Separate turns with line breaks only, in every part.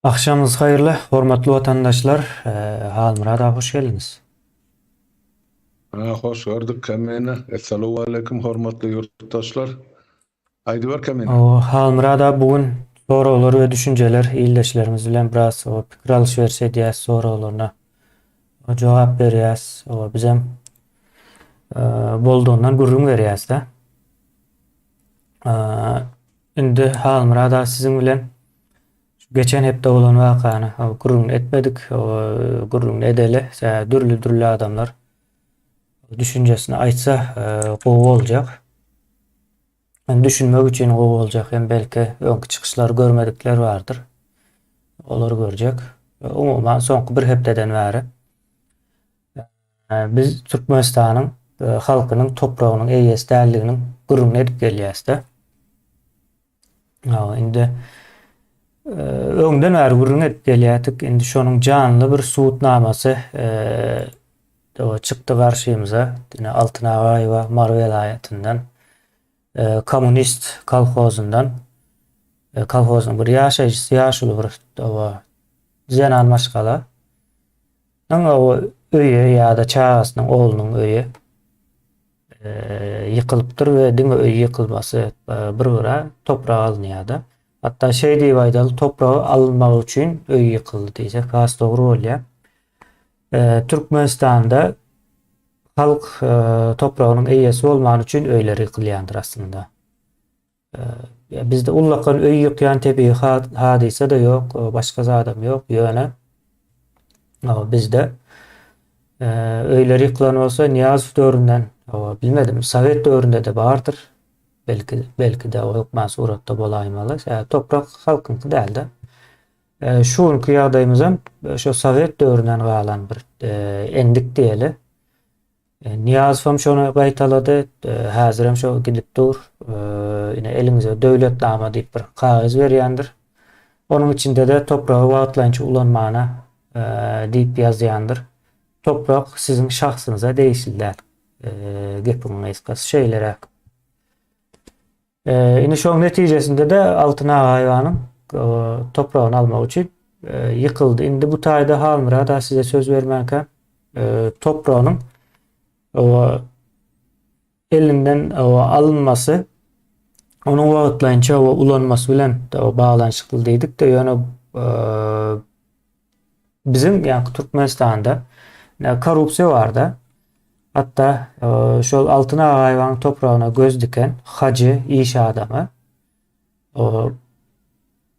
Agşamyňyz haýyrly, hormatly watandaşlar! Halmyrat aga hoş geldiňiz.
Ha, hoş gördük Kemine. Essalawwaleýkim hormatly ýurtdaşlar. Aýdyber Kemine.
Halmyrat aga bu gün soraglar we düşünjeler ildeşlerimiz bilen biraz pikir alyş-beriş edýäs soraglaryna jogap berýäs. Bizem boldugyndan gürrüň berýäs-de. Indi Halmyrat aga siziň bilen Şu geçen hepde bolan wakany gürrüňini etmedik. Gürrüňini edeli. Sebäbi dürli-dürli adamlar düşünjesini aýtsa gowy boljak. Hem düşünmek üçin gowy boljak, hem belki öňki çykyşlary görmedikler bardyr. Olar görjek. Umuman soňky bir hepdeden bäri biz Türkmenistanyň halkynyň topragynyň eýesi däldiginiň gürrüňini edip gelýäs-de. Indi öňden bäri gürrüň edip gelýärdik. Indi şonuň janly bir subutnamasy çykdy garşymyza. Ine Altyn Agaýewa Mary welaýatyndan Kommunist kolhozyndan kolhozyň bir ýaşaýjysy, ýaşuly bir zenan maşgala. Öýi ýa-da çagasynyň oglunyň öýi ýykylypdyr we diňe öý ýykylmasy bir gyra toprak alynýar-da. Hatda şeý diýip aýdaly, topragy alynmagy üçin öý ýykyldy diýsek has dogry bolýar. Türkmenistanda halk topragynyň eýesi bolmany üçin öýler ýykylýandyr aslynda. Bizde ullakan öý ýykýan tebigy hadysa-da ýok, başga zadam ýok. Ýöne bizde öýler ýykylan bolsa Nyýazow döwründen, bilmedim, sowet döwründe-de bardyr. Belki, belki-de o hökman suratda bolaýmaly. Sebäbi toprak halkyňky däl-de. Şu günki ýagdaýymyzam şo sowet döwründen galan bir endik diýeli. Nyýazowam şony gaýtalady, häzirem şo gidip dur. Ine, eliňize döwletnama diýip bir kagyz berýändir. Onuň içinde-de topragy wagtlaýynça ulanmana diýip ýazýandyr. Toprak siziň şahsyňyza degişli däl. Gepiň gysgasy şeýleräk. Indi şoň netijesinde-de Altyn Agaýewanyň topragyny almak üçin ýykyldy. Indi bu taýda Halmyrat aga size söz bermänkä topragynyň elinden alynmasy onuň wagtlaýynça ulanmasy bilen baglanyşykly diýdik-de, ýöne Biziň ýaňky Türkmenistanda korrupsiýa barda. Hatda şol Altyn Agaýewanyň topragyna göz diken hajy iş adamy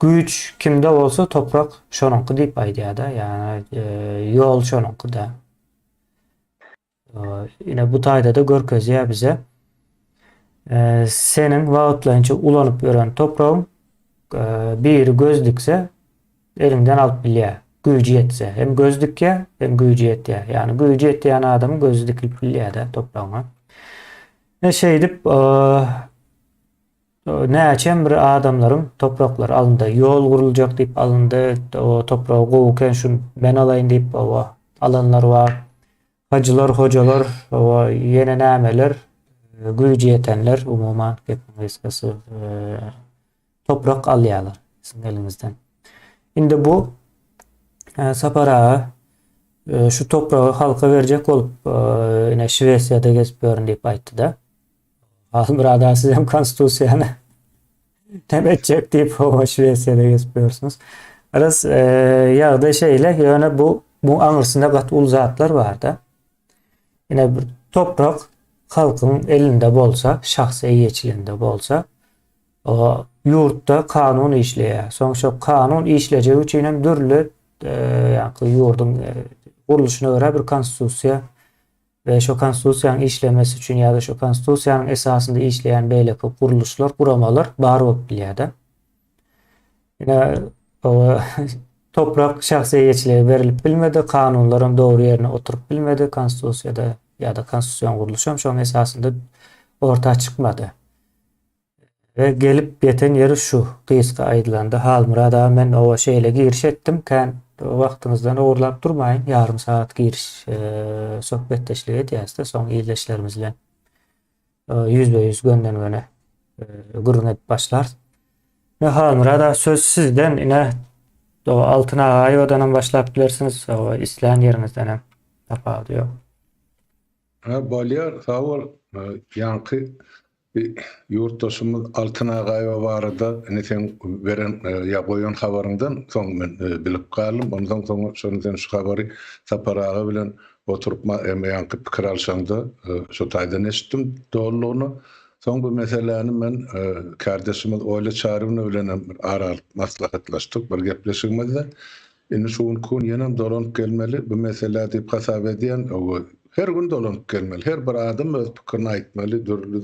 güýç kimde bolsa toprak şonuňky diýip aýdýar-da, ýagny ýol şonuňky-da. Ine bu taýda-da görkezýär bize. Seniň wagtlaýynça ulanyp ýören topragyň biri göz dikse eliňden alyp bilýär. Güýji ýetse. Hem göz dikýär, hem güýji ýetýär. Ýagny güýji ýetýän adamyň gözi dikilip bilýär-de topragyňa. Ne şeýdip näçem bir adamlaryň topraklary alyndy. Ýol guruljak diýip alyndy. O topragy gowy eken, şuny men alaýyn diýip, alanlar bar. Hajylar, hojalar, oba ýene nämeler, güýji ýetenler, umuman gepiň gysgasy, toprak alýarlar siziň eliňizden. Indi bu Sapar aga şu topragy halka berjek bolup, ine Şwesiýada gezip ýörün diýip aýtdy-da. Halmyrat aga siz hem konstitusiýany Näme etjek diýip howa Şwesiýada gezip ýörsüňiz. Biraz e, ýagdaý şeýle, ýöne bu bu aňyrsynda gaty uly zatlar bar-da. Ine bir toprak halkyň elinde bolsa, şahsy eýeçiliginde bolsa, o ýurtda kanun işleýär. Soň şo kanun işlejegi üçin hem dürli e, ýa-da ýurduň e, gurluşyna görä bir konstitusiýa we şo konstitusiýanyň işlemesi üçin ýa-da şo konstitusiýanyň esasynda işleýän beýleki gurluşlar, guramalar bar bolup bilýär-de. Ine, toprak şahsy eýeçilige berlip bilmedi, kanunlaram dogry ýerine oturyp bilmedi, konstitusiýada ýa-da konstitusion gurluşam şoň esasynda orta çykmady. We gelip ýeten ýeri şu, gysga aýdylanda, Halmyrat aga men oba şeýle giriş etdim, kän wagtyňyzdan ogurlap durmaýyn, ýarym sagat giriş söhbetdeşlik edýäs-de, soň ildeşlerimiz bilen ýüzbe-ýüz gönden-göne gürrüň edip başlarys. Ine Halmyrat aga söz sizden, ine. Altyn Agaýewadanam başlap bilersiňiz, islän ýeriňizdenem tapawudy ýok.
Hä bolýar sag bol ýaňky ýurtdaşymyz Altyn Agaýewa barada indi seň beren ýa goýan habaryňdan soň men bilip galdym onsoň soň şony sen şu habary Sapar aga bilen oturyp ýaňky pikir alşaňda şo taýdan eşitdim dolulygyna soň bu meseläni men kärdeşimiz Olýa Çarywna bilen hem bir ara alyp maslahatlaşdyk bir gepleşigimizde Indi şu günki gün ýenem dolanyp gelmeli bu meselä diýip hasap edýän. Her gün dolanyp gelmeli. Her bir adam öz pikirini aýtmaly, dürli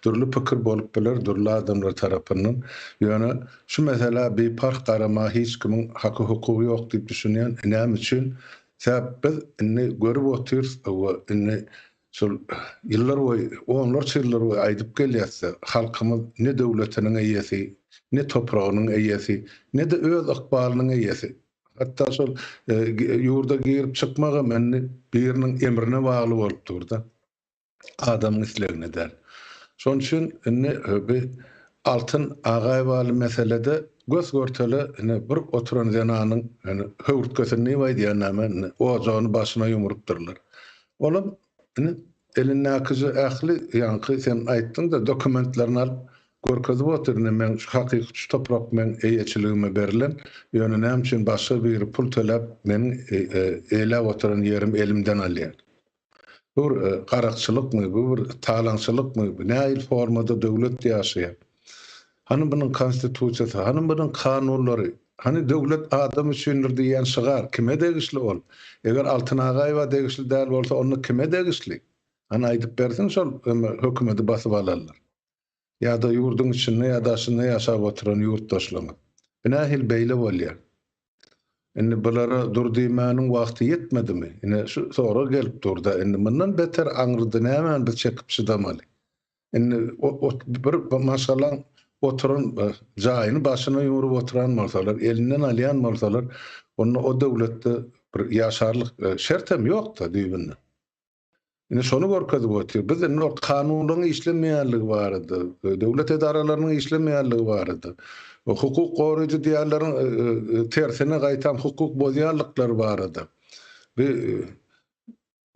dürli pikir bolup biler dürli adamlar tarapyndan. Ýöne şu meselä biparh garamaga hiç kimiň haky-hukugy ýok diýip düşünýän. Näme üçin? Sebäp biz indi görüp otyrys, indi Şol ýyllar boýy, onlarça ýyllar boýy aýdyp gelýäs-de, halkymyz ne döwletiniň eýesi, ne topragynyň eýesi, ne-de öz ykbalynyň eýesi. Hatda şol ýurda girip çykmagam indi biriniň emrine bagly bolup dur-da. Adamyň islegine däl. Şonuň üçin indi bi Altyn Agaýewaly meselede gös-görtele indi bir oturan zenanyň höwürtgesini diýip aýdýan näme indi ojagyny başyna ýumrupdyrlar. Olam indi elindäkije ähli ýaňky sen aýtdyň-da dokumentlerini alyp görkezip otyr indi meň şu hakyky şu toprak meň eýeçiligime berlen ýöne näme üçin başga biri pul töläp meniň eýläp oturan ýerim elimden alýar. Bu bir garakçylykmy bu bir talaňçylykmy bu nähili formada döwlet ýaşaýar. Hany bunuň konstitusiýasy, hany bunuň kanunlary, hany döwlet adam üçindir diýýän şygar kime degişli ol? Eger Altyn Agaýewa degişli däl bolsa onda kime degişli? Hany aýdyp bersin şol hökümeti basyp alanlar. Ýa-da ýurduň içinde ýa daşynda ýaşap oturan ýurtdaşlaryňyz. Bu nähili beýle bolýar? Indi bulara dur diýmäniň wagty ýetmedimi? Ine şu sorag gelip dur-da indi mundan beter aňryda nämäni biz çekip çydamaly? Indi bir maşgalaň oturan jaýyny başyna ýumrup oturan bolsalar, elinden alýan bolsalar, onda o döwletde bir ýaşarlyk şertem ýok-da düýbünde. Indi şony görkezip otyr. Biz indi ol kanunlaryň işlemeýänligi barada, döwlet edaralarynyň işlemeýänligi barada, hukuk goraýjy diýýänleriň tersine gaýtam hukuk bozýanlyklary barada. Bu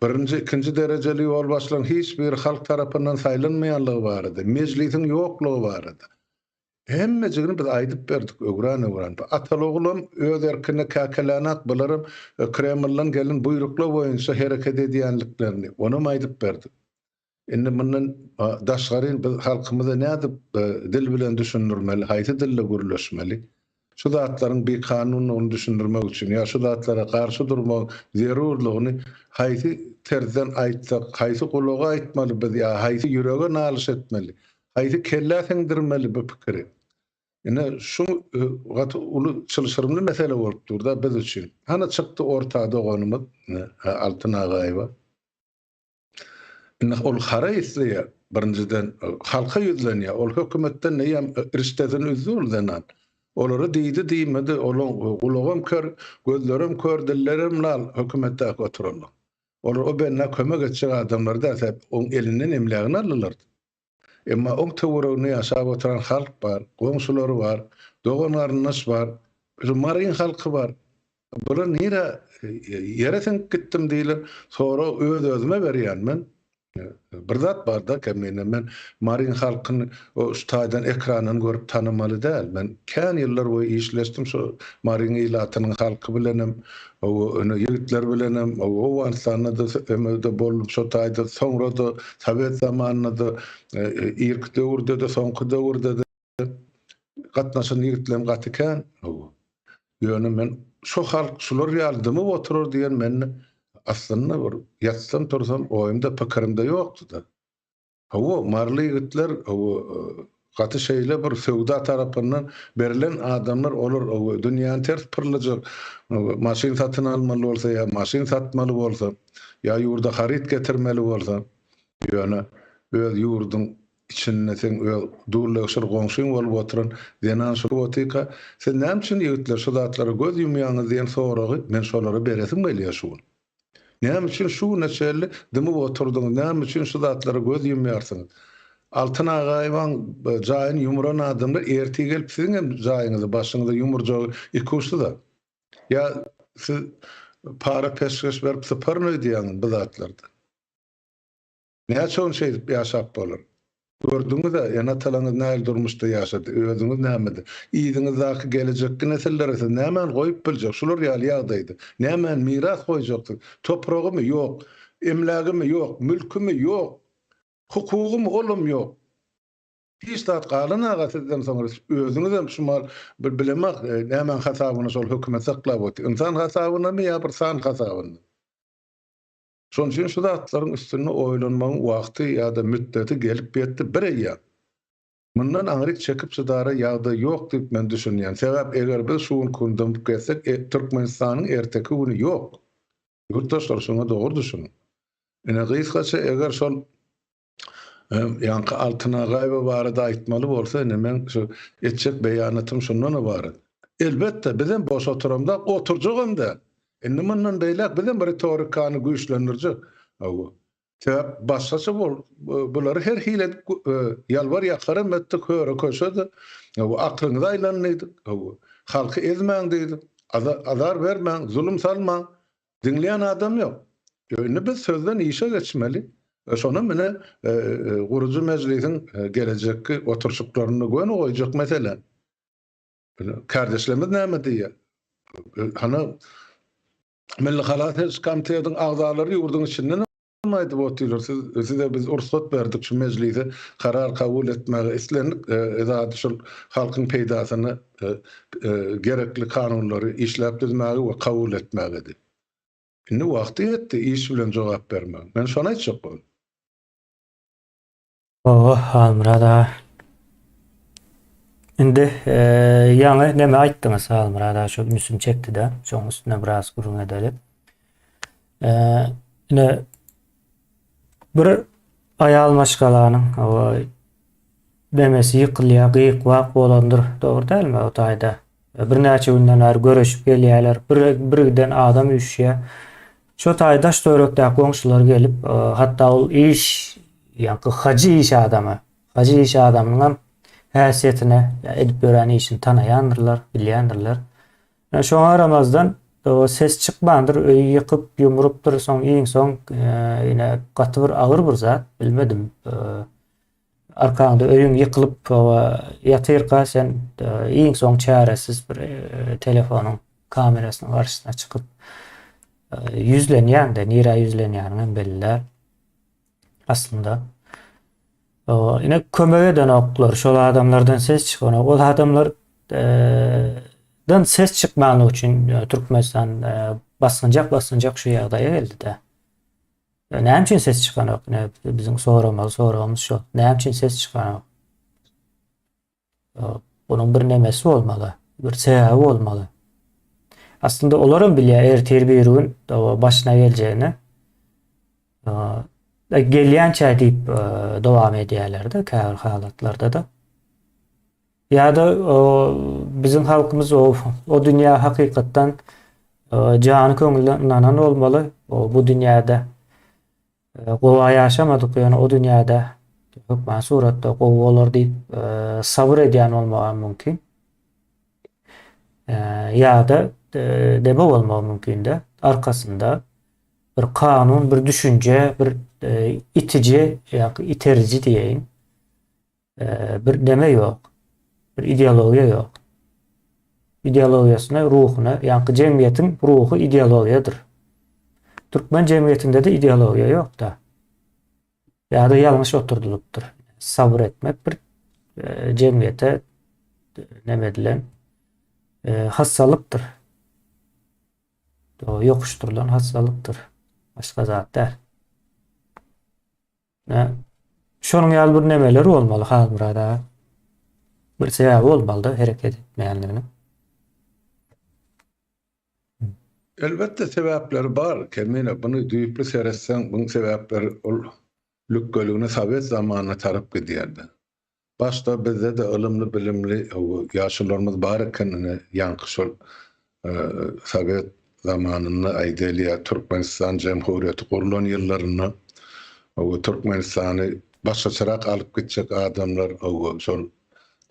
Birinji, ikinji derejeli ýolbaşçylaryň hiç biri halk tarapyndan saýlanmaýanlygy barada, mejlisiň ýoklugy barada. Hemmejigini biz aýdyp berdik öwran-öwran. Bu ataly-ogulam öz erkine käkelänak, bularam Kremlden gelen buýruklar boýunça hereket edýänliklerini, onam aýdyp berdik. Indi mundan daşgaryn biz halkymyza nädip dil bilen düşündirmeli, haýsy dilde gürleşmeli? Şu zatlaryň bikanunlygyny düşündirmek üçin ýa şu zatlara garşy durmagyň zerurlygyny haýsy terzden aýtsak, haýsy gulaga aýtmaly biz ýa haýsy ýürege nalyş etmeli, haýsy kellä siňdirmeli bu pikiri? Ine, şu gaty uly çylşyrymly mesele bolup dur-da biz üçin. Hany çykdy orta doganymyz Altyn Agaýewa. Indi ol haraý isleýär, birinjiden, halka ýüzlenýär. Ol hökümetden eýýäm rişdesini üzdi ol zenan. Olara diýdi diýmedi, olaň gulagam kör, gözlerem kör, dillerem lal hökümetdäki oturanlaň. Olar o bendä kömek etjek adamlar däl, sebäp oň elinden emlägini aldylar. Emma oň töwereginde ýaşap oturan halk bar, goňşulary bar, dogan-garyndaş bar, şu Maryň halky bar. Bular nirä ýere siňip gitdim diýlen sorag öz-özüme berýän men. Bir zat bar-da Kemine, men Maryň halkyny şu taýdan ekrandan görüp tanamaly däl. Men kän ýyllar boýy işleşdim şu Maryň ilatynyň halky bilenem, ine ýigitler bilenem, Owganystanda-da ömürde boldum şo taýda, soňra-da sowet zamanynda-da, irki döwürde-de, soňky döwürde-de gatnaşan ýigitlerim gaty kän. Ýöne men şo halk şular ýaly dymyp oturar diýen mende aslynda bir ýatsam tursam oýumda pikirimde ýokdy-da. Hawa, maryly ýigitler, hawa, gaty şeýle bir söwda tarapyndan berlen adamlar, olar, hawa, dünýäni ters pyrlajak, hawa, maşyn satyn almaly bolsa ýa maşyn satmaly bolsa, ýa ýurda haryt getirmeli bolsa, ýöne öz ýurduň içinde seň öz dullegşir goňşyň bolup oturan zenan şu otyka, siz näme üçin ýigitler şu zatlara göz ýumýaňyz diýen soragy men şolara beresim gelýär şu gün. Näme üçin şu güne çenli dymyp oturdyňyz, näme üçin şu zatlara göz ýumýarsyňyz? Altyn Agaýewaň jaýyny ýumuran adamlar ertir gelip siziň hem jaýyňyzy başyňyza ýumurjagy ikuçsyz-a. Ýa siz para-peşgeş berip syparyn öýdýäňiz bu zatlardan. Näçe gün şeýdip ýaşap bolar? Gördüňiz-ä, ene-atalaryňyz nähili durmuşda ýaşady, özüňiz nämede? Yzyňyzdaky gelejekki nesillere siz nämäni goýup biljek, şular ýaly ýagdaýda? Nämäni miras goýjaksyz? Topragymy? Ýok. Emlägimi? Ýok. Mülkümi? Ýok. Hukugymy? Olam ýok. Hiç zat galan-aga sizden soňra. Özüňizem şu mal bir bilemok, nämäň hasabyna şol hökümet saklap otyr? Ynsan hasabynamy ýa bir san hasabyna? Şonuň üçin şu zatlaryň üstünde oýlanmagyň wagty ýa-da mütdeti gelip ýetdi bir eýýäm. Mundan aňryk çekip çydara ýagdaý ýok diýip men düşünýän. Sebäp eger biz şu günki gün dymyp gezsek Türkmenistanyň erteki güni ýok. Ýurtdaşlar şuňa dogry düşüniň. Ine gysgaça eger şol Ýaňky Altyn Agaýewa barada aýtmaly bolsa, ine meň şu etjek beýanatym şundan ybarat. Elbetde, bizem boş oturamzok, oturjagam däl. Indi mundan beýläk bizem ritorikany güýçlendirjek. Hawa. Sebäp başgaça bol, bulary her hili edip ýalbar-ýakaram etdik, höre-köşe-de. Hawa, aklyňyza aýlan diýdik. Hawa. Halky ezmäň diýdik. Azar bermäň, zulum salmaň. Diňleýän adam ýok. Indi biz sözden işe geçmeli. Şonam ine gurujy mejlisiň gelejekki oturyşyklarynda göni goýjak mesele. Kärdeşlerimiz näme diýýär? Hany Milli halas ediş komitetiň agzalary ýurduň içinden aýdyp otyrlar, siz size biz rugsat berdik şu mejlise karar kabul etmäge islendik zady şol halkyň peýdasyna gerekli kanunlary işläp düzmäge we kabul etmäge diýip. Indi wagty ýetdi iş bilen jogap bermegiň. Men şony aýtjak boldum.
Hawa, Halmyrat aga. Indi ýaňy neme aýtdyňyz Halmyrat aga, şo ünsüm çekdi-de, şoň üstüne biraz gürrüň edeli. Ine bir aýal maşgalanyň hawa demesi ýykylýar, gyk-wak bolandyr, dogry dälmi o taýda? Birnäçe günden bäri göreşip gelýärler. Bir birgiden adam üýşýär. Şo taý daş-töwerekdäki goňşular gelip, hatda ol iş, ýaňky hajy iş adamy, hajy iş adamynyňam häsiýetine, edip ýören işini tanaýandyrlar, bilýändirler. Ýöne şoňa garamazdan, ses çykmandyr, öýi ýykyp, ýumrupdyr, soň iň soň ýene gaty bir agyr bir zat, bilmedim. Arkaňda öýüň ýykylyp ýatyrka sen iň soň çäresiz bir telefonyň kamerasynyň garşysyna çykyp ýüzlenýäň-de, nirä ýüzlenýäniň hem belli däl. Aslynda ine kömek edenoklar, şol adamlardan ses çykanok. Ol adamlar dan ses çykmanlygy üçin Türkmenistan basgynjak basgynjak şu ýagdaýa geldi-de. Näme üçin ses çykanok? Ine biziň soramaly soragymyz şo. Näme üçin ses çykanok? Bunuň bir nemesi bolmaly, bir sebäbi bolmaly. Aslynda olar hem bilýär ertir bir gün başyna geljegini. Gelýänçä diýip dowam edýärler-de käbir halatlarda-da. Ýa-da biziň halkymyz o, o dünýä hakykatdan jany köňülden ynanan bolmaly. O bu dünýäde gowa ýaşamadyk, ýöne o dünýäde hökman suratda gowy bolar diýip sabyr edýän bolmagy hem mümkin. Ýa-da debe bolmagy mümkin-de. Arkasynda bir kanun, bir düşünje, bir itiji ýa iteriji diýeýin. Bir neme ýok. Bir ideologiýa ýok. Ideologiýasyna, ruhuna, ýaňky jemgyýetiň ruhy ideologiýadyr. Türkmen jemgyýetinde-de ideologiýa ýok-da. Ýa-da ýalňyş oturdylypdyr. Sabyr etmek bir e, jemgyýete neme edilen e, hassalykdyr. Ýokuşdyrylan hassalykdyr. Başga zat däl. Şonuň ýaly bir nemeler bolmaly Halmyrat aga. Bir sebäbi bolmaly-da hereket etmeýänliginiň.
Elbetde sebäpleri bar Kemine buny düýpli seretseň buň sebäpleri ol lükgeligine sowet zamanyna tarap gidýärdi. Başda bizde-de ylymly bilimli ýaşulylarymyz bar eken ine ýaňky şol sowet zamanynda aýdaýly ýa Türkmenistan jemhuriýeti gurlan ýyllarynda Türkmenistany. başgaçarak alyp gitjek adamlar şol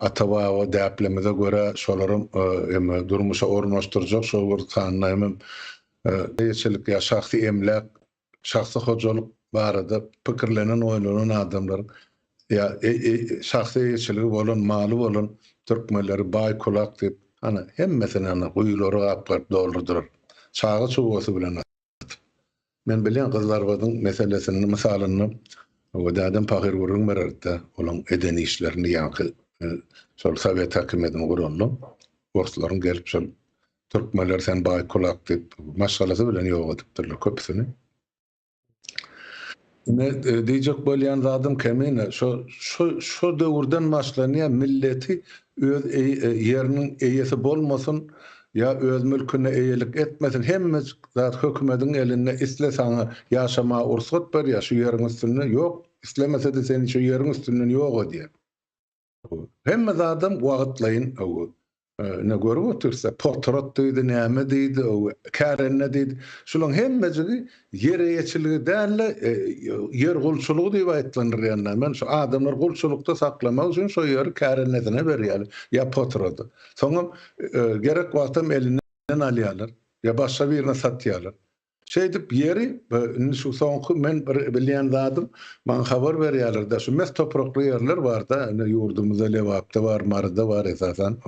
ata-baba däplemize görä şolaram hem durmuşa ornaşdyrjak şol bir sanda hemem eýeçilik ýa şahsy emläk, şahsy hojalyk barada pikirlenen, oýlanan adamlaryň ýa şahsy eýeçiligi bolan, maly bolan türkmenleri baý kulak diýip, hany hemmesini hany guýulary gapgaryp doldurdylar. Çaga-çugasy bilen atyp. Men bilýän Gyzylarbadyň meselesini mysalynda we dädem pahyr gürrüň bererdi-de, olaň eden işlerini ýaňky şol sowet häkimiýetini guranda orslaryň gelip şol türkmenleri sen baý kulak diýip maşgalasy bilen ýok edipdirler köpüsini. Ine diýjek bolýan zadym Kemine şo şo şo döwürden başlanýar milleti öz ýeriniň eýesi bolmasyn ýa öz mülküne eýelik etmesin hemmejik zat hökümediň elinde isle saňa ýaşamaga ursgat berýär şu ýeriň üstünde ýok islemesede seni şu ýeriň üstünden ýok edýär. Hemme zadam wagtlaýyn ine görüp otyrsa potrat diýdi, näme diýdi, kärende diýdi. Şularyň hemmejigi ýer eýeçiligi däl-de, ýer gulçulygy diýip aýtlandyrýan men. Şu adamlary gulçulykda saklamak üçin şo ýeri kärendesine berýärler ýa potrada. Soňam gerek wagtam elinden alýarlar ýa başga birine satýarlar. Şeýdip ýeri, indi şu soňky men bir bilýän zadym, maňa habar berýärler-de, şu mes toprakly ýerler bar-da, indi ýurdumyzda Lebapda bar, Maryda bar esasan.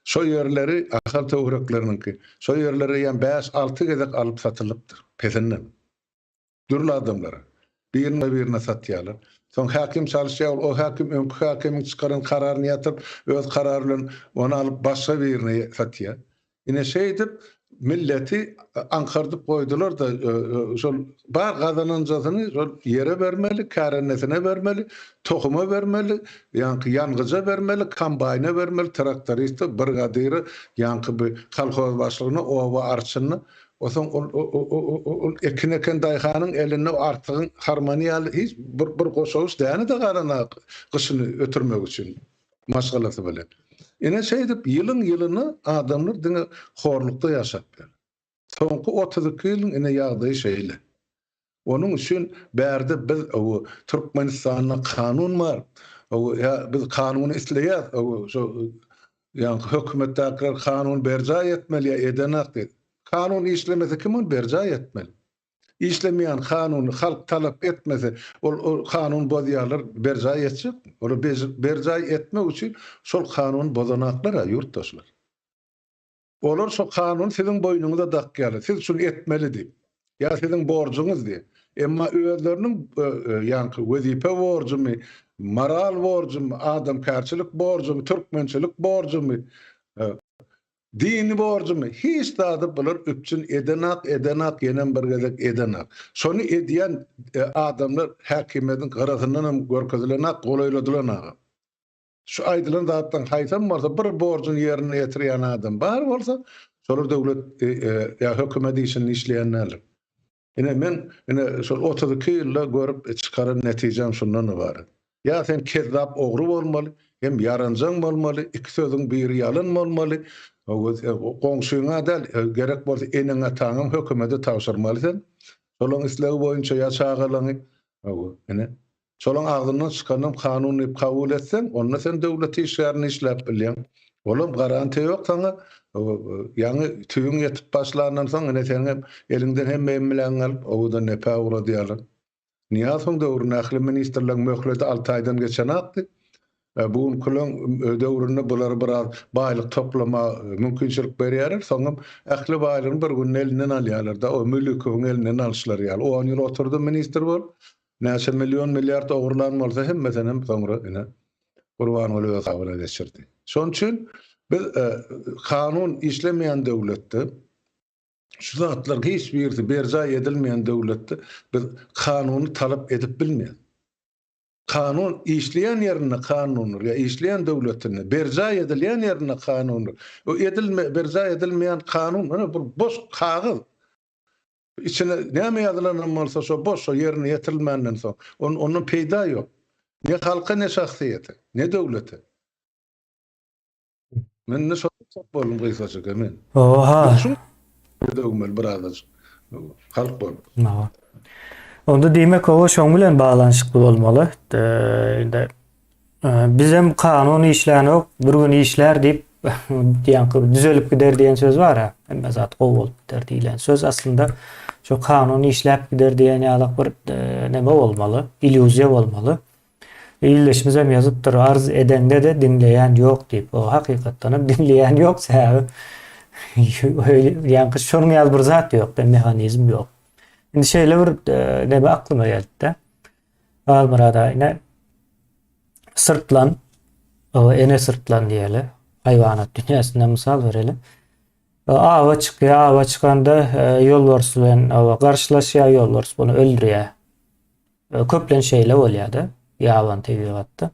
Şo ýerleri Ahal töwerekleriniňki, şo ýerleri eýýäm bäş-alty gezek alyp satylypdyr, pesinden. Dürli adamlara. Birine birine satýarlar. Soň häkim çalyşýar, ol o häkim öňki häkimiň çykaran kararyny ýatyryp, öz karary bilen ony alyp başga birine satýar. Ine şeýdip milleti aňkardyp goýdular-da, şol bar gazananjasyny şol ýere bermeli, kärendesinä bermeli, tohuma bermeli, ýaňky ýangyja bermeli, kombaýna bermeli, traktoriste, brigadire, ýaňky bi kolhoz başlygyna, oba arçynyna. Onsoň ol ol ekin eken daýhanyň elinde artygyň harmany ýaly hiç bir bir goşawuç däne-de galanok gyşyny ötürmek üçin maşgalasy bilen. Ine şeýdip ýylyň ýylyna adamlar diňe horlukda ýaşap ýör. Soňky 32 ýylyň ine ýagdaýy şeýle. Onuň üçin bärde biz Türkmenistanda kanun bar. Ýa biz kanuny isleýäs. Şo ýaňky hökümetdäkiler kanun berjaý etmeli ýa edenak diýip. Kanun işlemese kim ony berjaý etmeli? Işlemeýän kanuny halk talap etmese, ol kanun bozýarlar berjaý etjekmi? Olar berjaý etmek üçin şol kanuny bozanaklar-a ýurtdaşlar. Olar şo kanuny siziň boýnuňyza dakýarlar. Siz şuny etmeli diýip. Ýa siziň borjuňyz diýip. Emma özleriniň ýaňky wezipe borjumy, moral borjumy, adamkärçilik borjumy, türkmençilik borjumy, dini borjumy hiç zady bular üpjün edenak, edenak, ýenem bir gezek edenak. Şony edýän adamlar häkimiýetiň gyrasyndan hem görkezilenak, golaýladylanagam. Şu aýdylan zatlaryň haýsam bolsa bir borjuny ýerine ýetirýän adam bar bolsa, şolar döwlet ýa hökümet işinde işleýän däldir. Ine men ine şol 32 ýylda görüp çykaran netijäm şundan ybarat. Ýa sen kezzap ogry bolmaly, hem ýaranjaň bolmaly, iki sözüň biri ýalan bolmaly, goňşyňa däl, gerek bolsa eneň-ataňam hökümete tabşyrmaly sen. Şolaryň islegi boýunça ýa çagalaryňy, ine Şolaň agzyndan çykanam kanun diýip kabul etseň, onda sen döwlet işgärinde işläp bilýäň. Olam garantiýa ýok saňa. Ýaňy tüýüň ýetip başlandan soň ine seniňem eliňden hemme emlägiňi alyp, owadan nepä ugradýarlar. Nyýazowyň döwründe ähli ministrleň möhleti alty aýdan geçenakdy. Bu günkileň döwründe bulara biraz baýlyk toplama mümkinçilik berýärler. Soňam ähli baýlygyny bir günde elinden alýarlar-da, o Mülükowyň elinden alyşlary ýaly. On ýyl oturdy ministr bolup, Näçe million milliard ogurlan bolsa hemmesenem soňra ine Gurbanguly öz hasabyna geçirdi. Şonuň üçin biz kanun işlemeýän döwletde şu zatlaryň hiç birisi berjaý edilmeýän döwletde biz kanuny talap edip bilmeýäris. Kanun işleýän ýerinde kanundyr ýa işleýän döwletinde berjaý edilýän ýerinde kanundyr. O edilme berjaý edilmeýän kanun ine bir boş kagyz. Içine näme ýazylanam bolsa şo boş, şo ýerine ýetirilmänden soň, ondan peýda ýok. Ne halka, ne şahsyýete, ne döwlete. Men indi şo aýtjak boldum gysgaça men.
Oha.
Döwmeli birazajyk. Halk bolup.
Hawa. Onda diýmek oba şoň bilen baglanyşykly bolmaly. Indi bizem kanun işlänok, bir gün işlär diýip diýen düzelip gider diýen söz bar-a. Hemme zat gowy bolup gider diýlen söz aslynda şo kanun işläp gider diýen ýalak bir neme bolmaly, illýuziýa bolmaly. Ildeşimizem ýazypdyr, arz edeňde-de diňleýän ýok diýip. O hakykatdanam diňleýän ýok, sebäbi ýaňky şonuň ýaly bir zat ýok, mehanizm ýok. Indi şeýle bir e, neme aklyma geldi-de. Halmyrat aga ine syrtlan, o ene syrtlan diýeli, haýwanat dünýäsinden mysal bereli. Awa çykýar, awa çykanda e, ýolbars bilen awa garşylaşýar, ýolbars bunu öldürýär. Köplenç şeýle bolýar-da, ýabany tebigatda.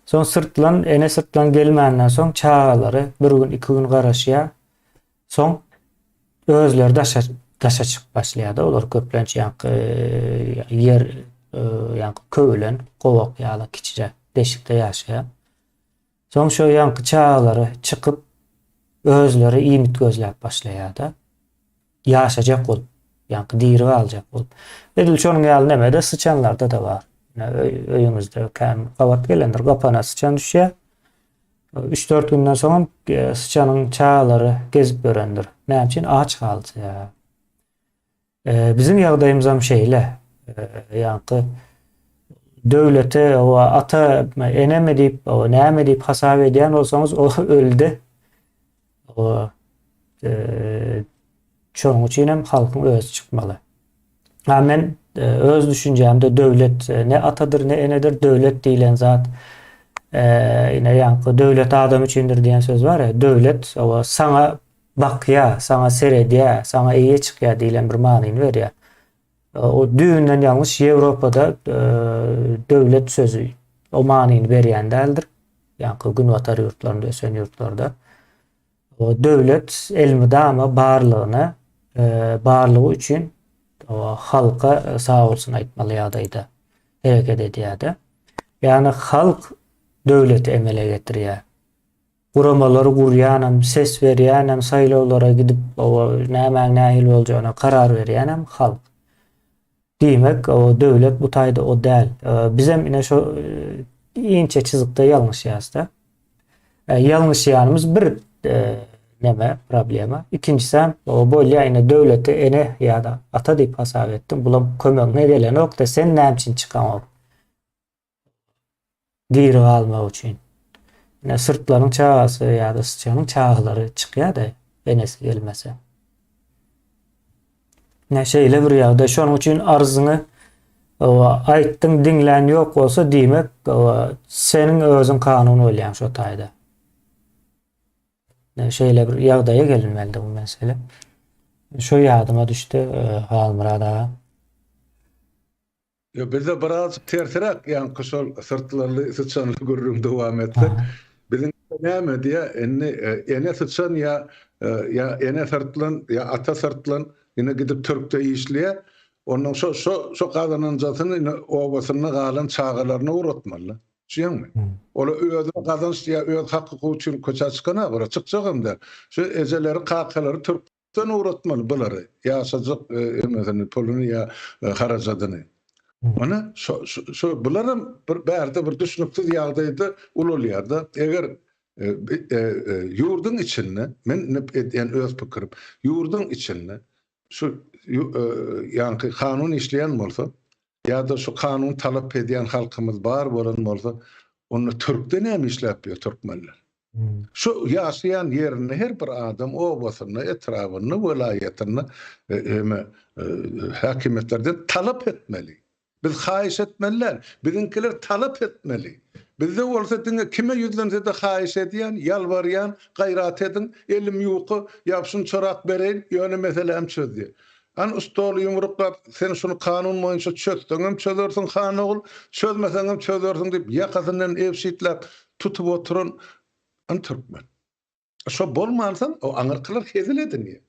Soň syrtlan, ene syrtlan gelmänden soň çagalary bir gün, iki gün garaşýar. Soň özleri daşa daşa çykyp başlaýar-da, olar köplenç ýaňky ýer ýaňky köwlen gowak ýaly kiçijek deşikde ýaşaýar. Soň şo ýaňky çagalary çykyp özleri iýmit gözläp başlaýar-da. Ýaşajak bolup, ýaňky diri galjak bolup. Edil şonuň ýaly neme-de syçanlarda-da bar. Ine öýüňizde kän gabat gelendir, gapana syçan düşýär. 3-4 günden soňam e, syçanyň çagalary gezip ýörendir. Näme üçin? Aç galdy. E, biziň ýagdaýymyzam şeýle. E, ýaňky döwlete o ata eneme diýip, o näme diýip hasap edýän bolsaňyz, o öldi. O e, şonuň üçin hem halkyň özi çykmaly. Ha men e, öz düşünjämde döwlet e, ne atadyr ne enedir, döwlet diýlen zat e, ine ýaňky döwlet adam üçindir diýen söz bar ya, döwlet o saňa bakýar, saňa seredýär, saňa eýe çykýar diýlen bir manyny berýär. O düýbünden ýalňyş Ýewropada döwlet sözi o manyny berýän däldir. Ýaňky günbatar ýurtlarynda ösen ýurtlarda. O döwlet elmydama barlygyna barlygy üçin o halka sag bolsun aýtmaly ýagdaýda hereket edýär-de. Ýagny halk döwleti emele getirýär. Guramalary gurýanam, ses berýänem, saýlawlara gidip, oba nämäň nähili boljagyna karar berýänem halk. Diýmek, o döwlet bu taýda o däl. Bizem ine şo inçe çyzykda ýalňyşýas-da. Ýalňyşýanymyz bir neme, problema. Ikinjisem, o bolýa ine döwleti ene ýa-da ata diýip hasap etdim. Bulam kömegiňe gelenok-da, sen näme üçin çykaňok? Diri galmak üçin. Ine syrtlaryň çagasy ýa-da syçanyň çagalary çykýar-da, enesi gelmese. Ine şeýle bir ýagdaý. Şonuň üçin arzyňy owa aýtdyň, diňlän ýok bolsa, diýmek, owa seniň özüň kanun bolýaň şo taýda. Ine şeýle bir ýagdaýa gelinmelidi bu mesele. Şo ýadyma düşdi, Halmyrat aga.
Ýok, bizde biraz tersiräk, ýaňky şol syrtlarly, syçanly gürrüň dowam etsek. Biziň näme diýýär, indi ene syçan ýa ýa ene syrtlan, ýa ata syrtlan ine gidip türkde işleýär. Onnoň şo şo şo gazananjasyny ine obasynda galan çagalaryna ugratmaly. Düşýäňmi? Ola özüne gazanç ýa öz hak-hukugy üçin köçä çykan-a, olar çykjagam däl. Şu ejeleri, kakalary türk Sen ugratmaly bulary, ýaşajyk emesini, puluny ýa harajadyny. Mana şo şo bularam bir bärde bir düşnüksiz ýagdaýda ulalýar-da. Eger ýurduň içinde, men edýän öz pikirim, ýurduň içinde şu ýaňky kanun işleýän bolsa, ýa-da şu kanun talap edýän halkymyz bar bolan bolsa, onda türkde näme işläp ýör türkmenler? Şu ýaşaýan ýerinde her bir adam obasynda, etrabynda, welaýatynda heme häkimiýetlerden talap etmeli. Biz haýyş etmeli däl, biziňkiler talap etmeli. Bizde bolsa diňe kime ýüzlense-de haýyş edýän, ýalbarýan, gaýrat ediň, elim ýuka, ýa şunçarak bereýin, ýöne meselämi çöz diýýär. Hany stoly ýumruklap, sen şuny kanun boýunça çözseňem çözersiň, han ogul, çözmeseňem çözersiň diýip, ýakasyndan ebşitläp tutup oturan hany türkmen. Şo bolmansoň, o aňyrkylar hezil edinýär.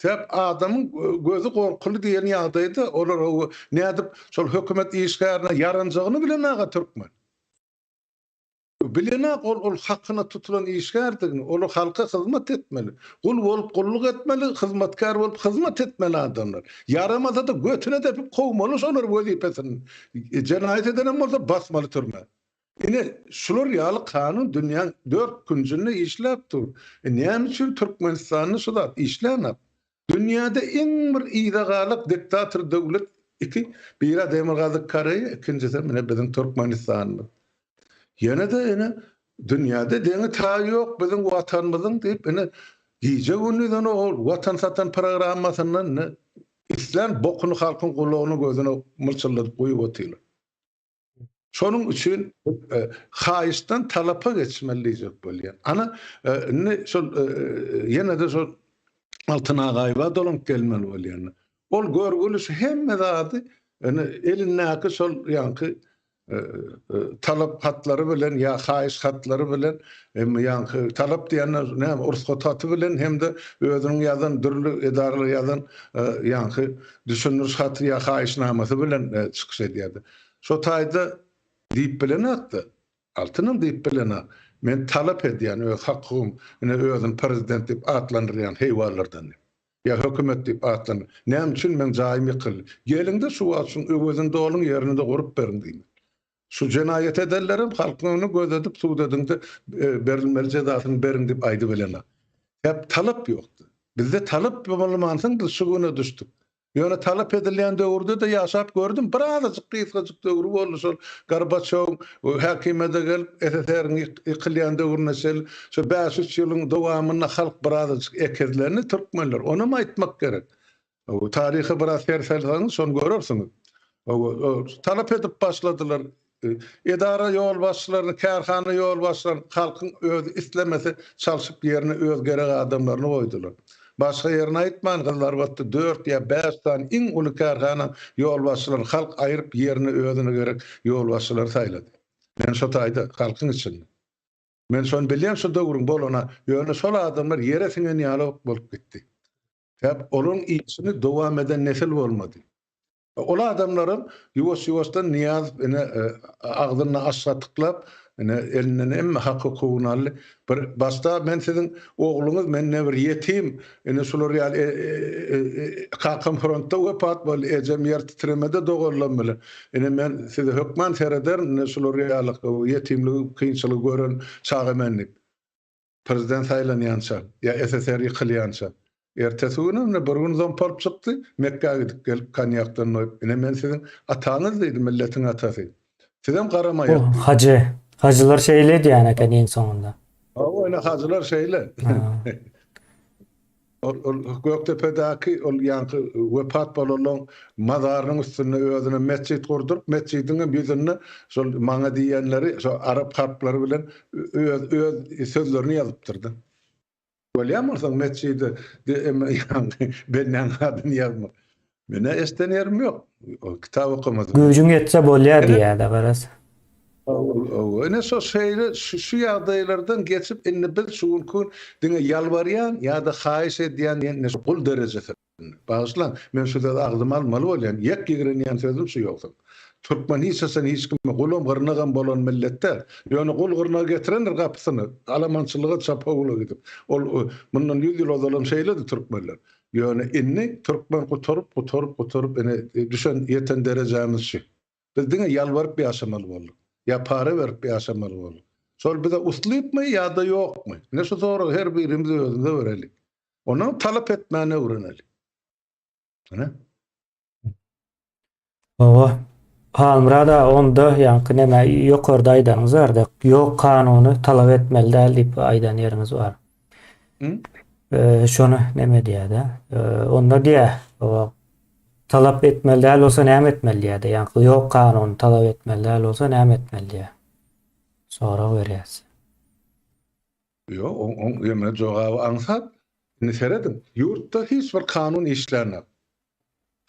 Sebäp adamyň gözi gorkuly diýen ýagdaýda olar nädip şol hökümet işgärine ýaranjagyny bilen aga türkmen. Bilenok ol ol hakyna tutulan işgärdigini, olar halka hyzmat etmeli. Gul bolup gulluk etmeli, hyzmatkär bolup hyzmat etmeli adamlar. Ýaramasa-da götüne depip kowmaly şolary wezipesinden. Jenaýat edenem bolsa basmaly türmä. Ine, şular ýaly kanun dünýäň dört künjünde işläp dur. E, näme üçin Türkmenistanda şu zat işlänok? Dünýäde iň bir yza galak diktator döwlet iki, biri Demirgazyk Koreýa, ikinjisem ine biziň Türkmenistanymyz. Ýene-de ine dünýäde deňi taýy ýok biziň watanymyzyň diýip ine gije-gündiz ine ol watan satan programmasyndan ine islän bokuny halkyň gulagyna gözüne mylçylladyp guýup otyrlar. Şonuň üçin haýyşdan talapa geçmeli diýjek bolýan. Ana, indi şol ýene-de şol Altyn Agaýewa dolanyp gelmeli bolýan. Ol görgüli şu hemme zady indi elindäki şol ýaňky talap hatlary bilen ýa haýyş hatlary bilen hem ýaňky talap diýende näme rugsat haty bilen hem-de özüniň ýazan dürli edaralara ýazan ýaňky düşündiriş haty ýa haýyşnamasy bilen çykyş edýärdi. Şo taýda diýip bilenok-da, Altynam diýip bilenok. Men talap edýän öz hak-hukugym, ine özüni prezident diýip atlandyrýan heýwanlardan diýip. Ýa hökümet diýip atlandyr. Näme üçin meň jaýym ýykyldy? Geliň-de şu wagt şuň öwezini doluň, ýerini-de gurup beriň diýmek. Şu jenaýat edenlerem halkyň öňünde göz edip sud ediň-de berilmeli jezasyny beriň diýip aýdybilenok. Sebäp talap ýokdy. Bizde talap bolmansoň biz şu güne düşdük. Ýöne talap edilýän döwürde-de ýaşap gördüm. Birazajyk gysgajyk döwri boldy şol Gorbaçýowyň häkimiýete gelip, SSR-iň ýykylýan döwrüne çenli şo bäş-üç ýylyň dowamynda halk birazajyk ekezlendi türkmenler. Onam aýtmak gerek. Taryha biraz ser salsaňyz şony görersiňiz. Talap edip başladylar. Edara ýolbaşçylaryny, kärhana ýolbaşçylaryny halkyň özi islemese çalşyp ýerine öz gerek adamlaryny goýdular. Başga ýerini aýtman Gyzylarbatda dört ýa bäş sany iň uly kärhanaň ýolbaşçylaryny halk aýryp ýerine özüne gerek ýolbaşçylary saýlady. Men şo taýda, halkyň içinde. Men şony bilýän şo döwrüň bolana, ýöne şol adamlar ýere siňen ýaly bolup gitdi. Sebäp olaryň işini dowam eden nesil bolmady. Ol adamlaram ýuwaş-ýuwaşdan Nyýazow ine agzynda aşga tyklap, ine elinden hemme hak-hukugyny aldy. Bir başda men siziň ogluňyz, men ne bir ýetim, ine şular ýaly kakam frontda wepat boldy, ejem ýer titremede doganlarym bilen. Ine men size hökman serederin, ine şular ýaly ýetimligi, kynçylygy gören çaga men diýip. Prezident saýlanýança, ýa SSR ýykylýança. Ertesi günem ine bir gün zompalyp çykdy, Mekgä gidip gelip konýakdan doýup, ine men siziň ataňyz diýdi, milletiň atasy. Sizem garamaýak diýdi.
Hajy. Hajylar şeýle edýän eken iň soňunda.
Hawa, ine hajylar şeýle. Ol ol Gökdepedäki ol ýaňky wepat bolanlaň mazarynyň üstünde özüne metjit gurduryp, metjidiň hem ýüzünde şol maňa diýenleri şo arap harplary bilen öz öz sözlerini ýazypdyrda. Bolýan bolsaň metjide ýaňky bendäň adyny ýazmak. Menä eşden ýerim ýok. Ol kitap okamadym.
Güýjüň ýetse bolýar diýýärde garaz.
Hawa, ine şo şeýle şu ýagdaýlardan geçip indi biz şu günki gün diňe ýalbarýan ýa-da haýyş edýän diýen ine şu gul derejesinde. Bagyşlaň, men şu sözi agzyma almaly bolýan, ýek ýigrenýän sözüm şu ýogsam. Türkmen hiç haçan hiç kime gulam gyrnagam bolan millet däl. Ýöne gul gyrnagy getirendir gapysyna, alamançylyga çapawula gidip. Ol mundan ýüz ýyl ozalam şeýledi türkmenler. Ýöne indi türkmen gutaryp, gutaryp, gutaryp ine düşen ýeten derejämiz şu. Biz diňe ýalbaryp ýaşamaly bolduk. Ýa para berip ýaşamaly bolduk. Şol bize uslypmy ýa-da ýokmy? Ine şu soragy her birimiz özümize bereli. Ondan talap etmäni öwreneli. Ine.
Hawa. Halmyrat aga onda ýaňky neme ýokarda aýdanyňyz bardy. Ýok kanuny talap etmeli däl diýip aýdan ýeriňiz bar. Hı? Şony neme diýýär-de. Onda diýýär, talap etmeli däl bolsa näme etmeli diýýär-de. Ýaňky ýok kanuny talap etmeli däl bolsa näme etmeli diýýär. Sorag berýär.
Ýok, oň oň ýöne jogaby aňsat. Indi serediň, ýurtda hiç bir kanun işlänok.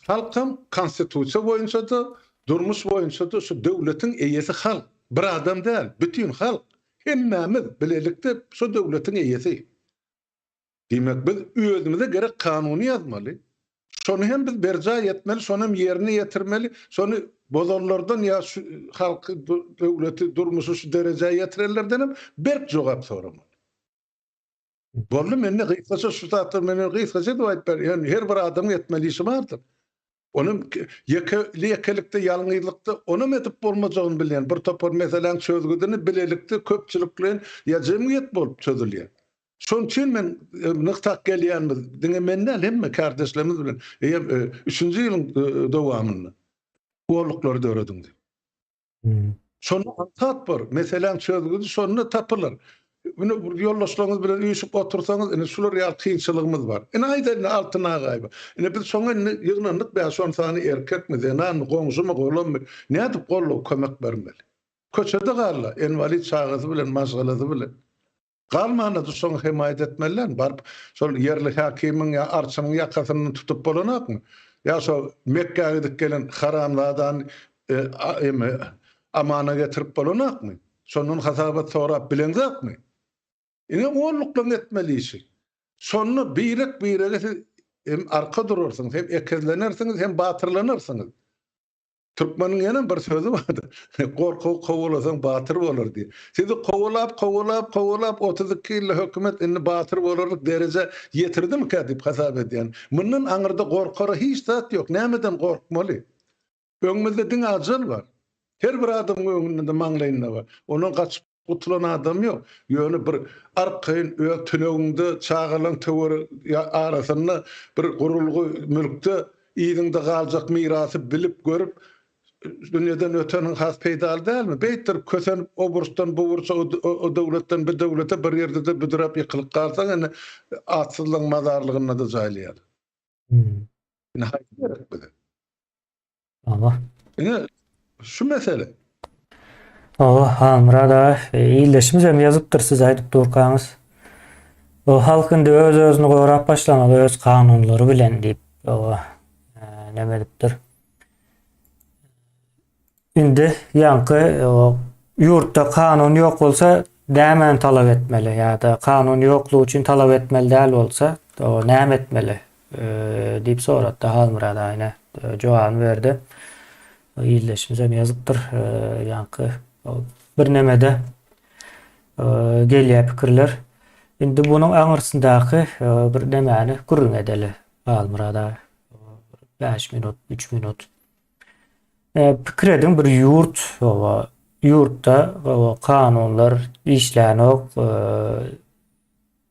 Halkam konstitusiýa boýunça-da, durmuş boýunça-da şu döwletiň eýesi halk. Bir adam däl, bütin halk. Hemmämiz bilelikde şu döwletiň eýesi. Diýmek, biz özümize gerek kanuny ýazmaly. Şony hem biz berjaý etmeli, şony hem ýerine ýetirmeli, şony bozanlardan ýa şu halky, döwleti, durmuşy şu derejä ýetirenlerden hem berk jogap soramaly. Boldy mende gysgaça şu zatlar men gysgaça edip aýdyp berýän. Her bir adamyň etmeli işi bardyr. Onuň ýeke ýekelikde ýalňyzlykda onam edip bolmajagyny bilýän. Bir topar meseläň çözgüdini bilelikde köpçülikleýin ýa jemgyýet bolup çözülýär. Şonuň üçin men nygtap gelýänimiz diňe men däl hemme kärdeşlerimiz bilen eýýäm üçünji ýylyň dowamynda golluklary dörediň diýip. Şonda aňsat bor. Meseläň çözgüdi şonda tapylar. Ine bir ýoldaşlaryňyz bilen üýşüp otursaňyz, ine şular ýaly kynçylygymyz bar. Ine aýdaýyn ine Altyn Agaýewa. Ine biz şoňa indi ýygnandyk bäş-on sany erkekmi, zenanmy, goňşumy, golammy, nädip goldaw kömek bermeli? Köçede galdy, inwalid çagasy bilen, maşgalasy bilen. Galmanda-da şoňa hemaýat etmelilermi? Baryp, şol ýerli häkimiň ýa arçynyň ýakasyndan tutup bolanokmy? Ýa şo Mekgä gidip gelen haramzadany eme, amana getirip bolanokmy? Şondan hasabat sorap bileňzokmy? Ine, onluklaryň etmeli işi. Şonda birek-birege siz hem arka durarsyňyz, hem ekezlenersiňiz, hem batyrlanarsyňyz. Türkmeniň ýene bir sözi bardyr. Gorkagy kowalasaň batyr bolar diýip. Sizi kowalap, kowalap, kowalap 32 ýylda hökümet indi batyr bolarlyk derejä ýetirdimikä diýip hasap edýän. Mundan aňyrda gorkara hiç zat ýok. Nämeden gorkmaly? Öňümizde diňe ajal bar. Her bir adamyň öňünde-de maňlaýynda bar. Ondan gaçyp Gutulan adam ýok. Ýöne bir arkaýyn öz tünegiňde, çagalaň töweregi arasynda bir gurulgy mülkde yzyňda galjak mirasy bilip, görüp, dünýeden öteniň has peýdaly dälmi? Beýtdirip kösenip o burçdan bu burça, o döwletden bu döwlete bir ýerde-de büdräp ýykylyp galsaň indi atsyzlygyň mazarlygynda-da jaýlaýarlar. Indi haýsy gerek bize?
Hawa.
Ine şu mesele.
Hawa, Halmyrat aga, ildeşimiz hem ýazypdyr siz aýdyp durkaňyz. O halk indi öz-özüni gorap başlamaly öz kanunlary bilen diýip, hawa, näme edipdir. Indi ýaňky ýurtda kanun ýok bolsa nämäni talap etmeli ýa-da kanun ýoklugy üçin talap etmeli däl bolsa, näme etmeli diýip soratdy Halmyrat aga ine jogabyny berdi. Ildeşimiz hem ýazypdyr ýaňky birnemede gelýär pikirler. Indi bunuň aňyrsyndaky bir nemäni gürrüň edeli Halmyrat aga. 5 minut, 3 minut. Pikir ediň bir ýurt, ýurtda kanunlar işlänok,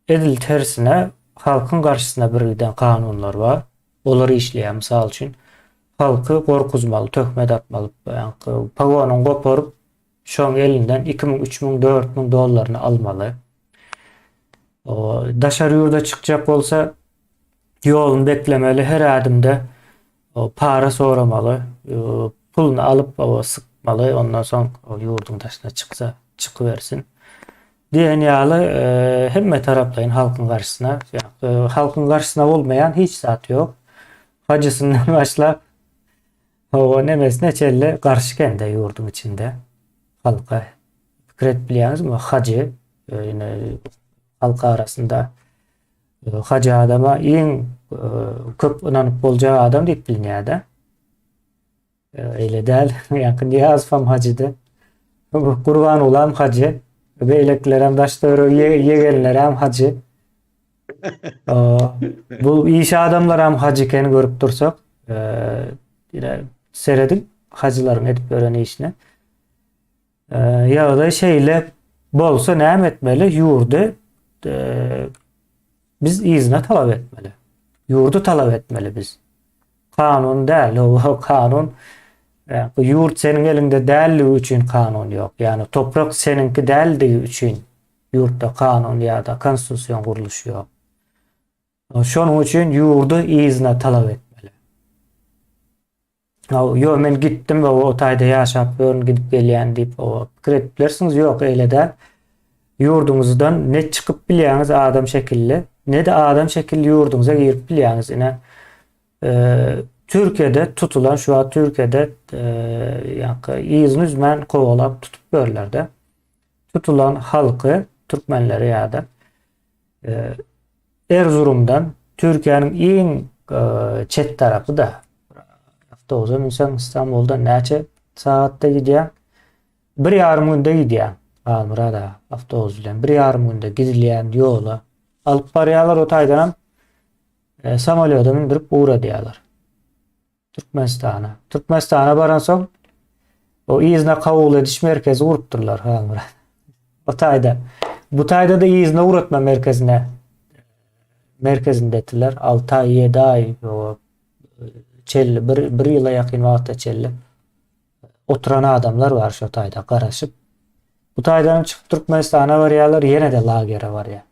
edil tersine halkyň garşysyna bir giden kanunlar bar. Olar işleýär. Mysal üçin, halky gorkuzmaly, töhmet atmaly, pogonyny goparyp, şoň elinden 2000, 3000, 4000 dollaryny almaly. Daşary ýurda çykjak bolsa, ýoluny beklemeli, her ädimde para soramaly, puluny alyp sykmaly, ondan soň ýurduň daşyna çyksa çykybersin. Diýen ýaly hemme taraplaýyn halkyň garşysyna, halkyň garşysyna bolmaýan hiç zat ýok. Hajysyndan başlap hawa nemesine çenli garşy kende ýurduň içinde halka. Pikir edip bilýäňizmi? Hajy ýene halk arasynda Hajy adama iň köp ynanyp boljak adam diýip bilinýär-de. Eýle däl. Ýaňky Nyýazowam hajydy. Gurbangulam hajy. Beýlekilerem daş-töweregi ýegenlerem hajy. Bu iş adamlaram hajy ekeni görüp dursak. Ine serediň hajylaryň edip ýören işine. Ýagdaý şeýle bolsa näme etmeli? Ýurdy biz yzyna talap etmeli. Ýurdy talap etmeli biz. Kanun däl, o kanun ýurt seniň eliňde däldigi üçin kanun ýok. Ýagny toprak seniňki däldigi üçin ýurtda kanun ýa-da konstitusion gurluş ýok. Şonuň üçin ýurdy yzyna talap etmeli. Ýok, men gitdim we o taýda ýaşap ýörün, gidip gelýän diýip, o pikir edip bilersiňiz. Ýok, eýle däl. Ýurduňyzdan ne çykyp bilýäňiz adam şekilli, ne-de adam şekilli ýurduňyza girip bilýäňiz. Ine, e, Türkiýede tutulan, şu wagt Türkiýede e, ýaňky yzyny üzmän kowalap tutup ýörler-de. Tutulan halky, türkmenleri ýa-da e, Erzurumdan Türkiýäniň iň çet tarapy-da. Awtobusa münseň Istanbuldan näçe sagatda gidýäň? Bir ýarym günde gidýäň. Halmyrat aga, awtobus bilen bir ýarym günde gidilýän ýola alyp barýarlar, o taýdanam e, samolýoda mündürip ugradýarlar. Türkmenistana. Türkmenistana baransoň o yzyna kabul ediş merkezi gurupdyrlar Halmyrat. O taýda. Bu taýda-da yzyna ugratma merkezine merkezindetiler. 6 aý, 7 aý o çelli bir, bir ýyla ýakyn wagta çelli oturan adamlar bar şo taýda garaşyp. Bu taýdan çykyp Türkmenistana barýarlar, ýene-de lagere barýar.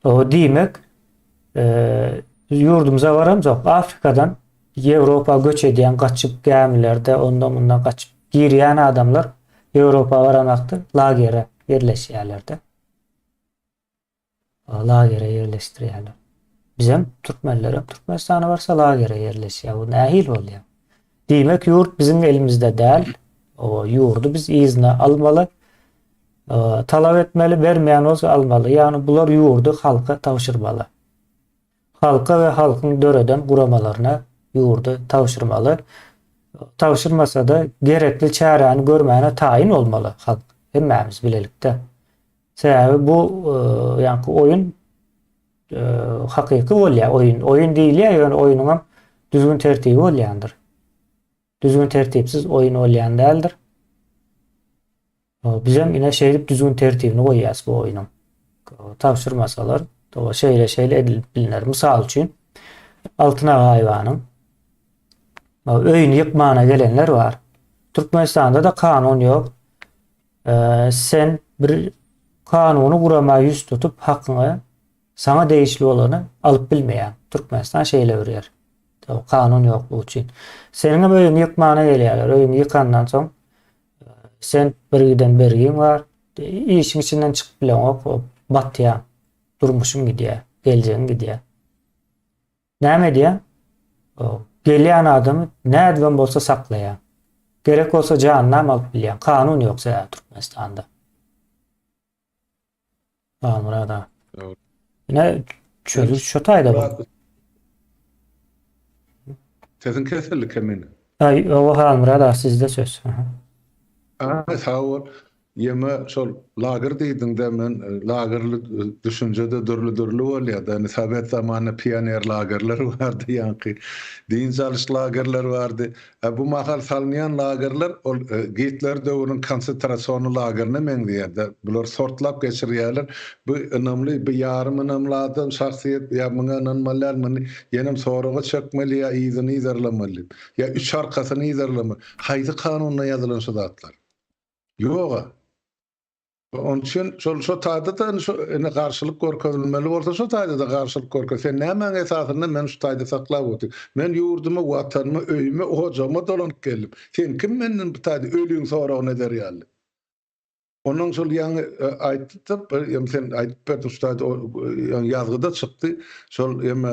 O diýmek, e, ýurdumyza baramzok, Afrikadan Ýewropa göç edýän gaçyp gämilerde onda mundan gaçyp girýän adamlar Ýewropa baran wagty lagere ýerleşýärler-de. Lagere ýerleşdirýärler. Bizem türkmenlerem Türkmenistana barsa lagere ýerleşýär. Bu nähili bolýar? Diýmek ýurt biziň elimizde däl. O ýurdy biz yzyna almaly. Talap etmeli, bermeýän bolsa almaly. Ýagny bular ýurdy halka tabşyrmaly. Halka we halkyň döreden guramalaryna ýurdy tabşyrmaly. Tabşyrmasa-da gerekli çäräni görmäne taýyn bolmaly halk. Hemmämiz bilelikde. Sebäbi bu ýaňky oýun hakyky bolýar oýun. Oýun diýilýär, ýöne oýnuňam düzgün tertibi bolýandyr. Düzgün tertipsiz oýun bolýan däldir. Bizem ine şeýdip düzgün tertibini goýýas bu oýnuň. Tabşyrmasalar, şeýle şeýle edilip bilner. Mysal üçin, Altyn Agaýewanyň öýüni ýykmana gelenler bar. Türkmenistanda-da kanun ýok. Sen bir kanuny gurama ýüz tutup hakyňy saňa degişli bolany alyp bilmeýäň. Türkmenistan şeýle bir ýer. Kanun ýoklugy üçin. Seniňem öýüňi ýykmana gelýärler. Öýüňi ýykandan soň sen bir giden bergiň bar. Işiň içinden çykyp bileňok, batýaň. Durmuşyň gidýär, geljegiň gidýär. Näme edýäň? Gelýän adamy nädibem bolsa saklaýaň. Gerek bolsa janynam alyp bilýäň. Kanun ýok sebäbi Türkmenistanda. Halmyrat aga. Ine çözgüt şu taýda bu.
Sesiň kesildi Kemine.
Aý, owa Halmyrat aga sizde söz.
Aha. Sag bol. Ýeme şol lager diýdiňde men lagerli düşünjede dürli-dürli bolýar-da. Indi sowet zamanynda pioner lagerleri bardy, ýaňky dynç alyş lagerleri bardy. A bu mahal salynýan lagerler ol Gitler döwrüniň konsentrasiony lagerine meňzeýär-de. Bular sortlap geçirýärler. Bu ynamly, bu ýarym ynamly adam, şahsyýet, ýa muňa ynanmaly däl, muny ýenem soraga çekmeli ýa yzyny yzarlamaly diýip. Ýa üç arkasyny yzarlamaly. Haýsy kanunda ýazylan şu zatlar? Ýoga. Onuň üçin şol şo taýda-da indi şo indi garşylyk görkezilmeli bolsa şo taýda-da garşylyk görkez. Sen nämäň esasynda meni şu taýda saklap otyr? Men ýurduma, watanyma, öýüme, ojagyma dolanyp geldim. Sen kim menden bu taýda ölüň soragyny eder ýaly? Ondan şol ýaňy aýtdy-da, bir sen aýdyp berdiň şu taýda ýaňy ýazgyda çykdy. Şol eme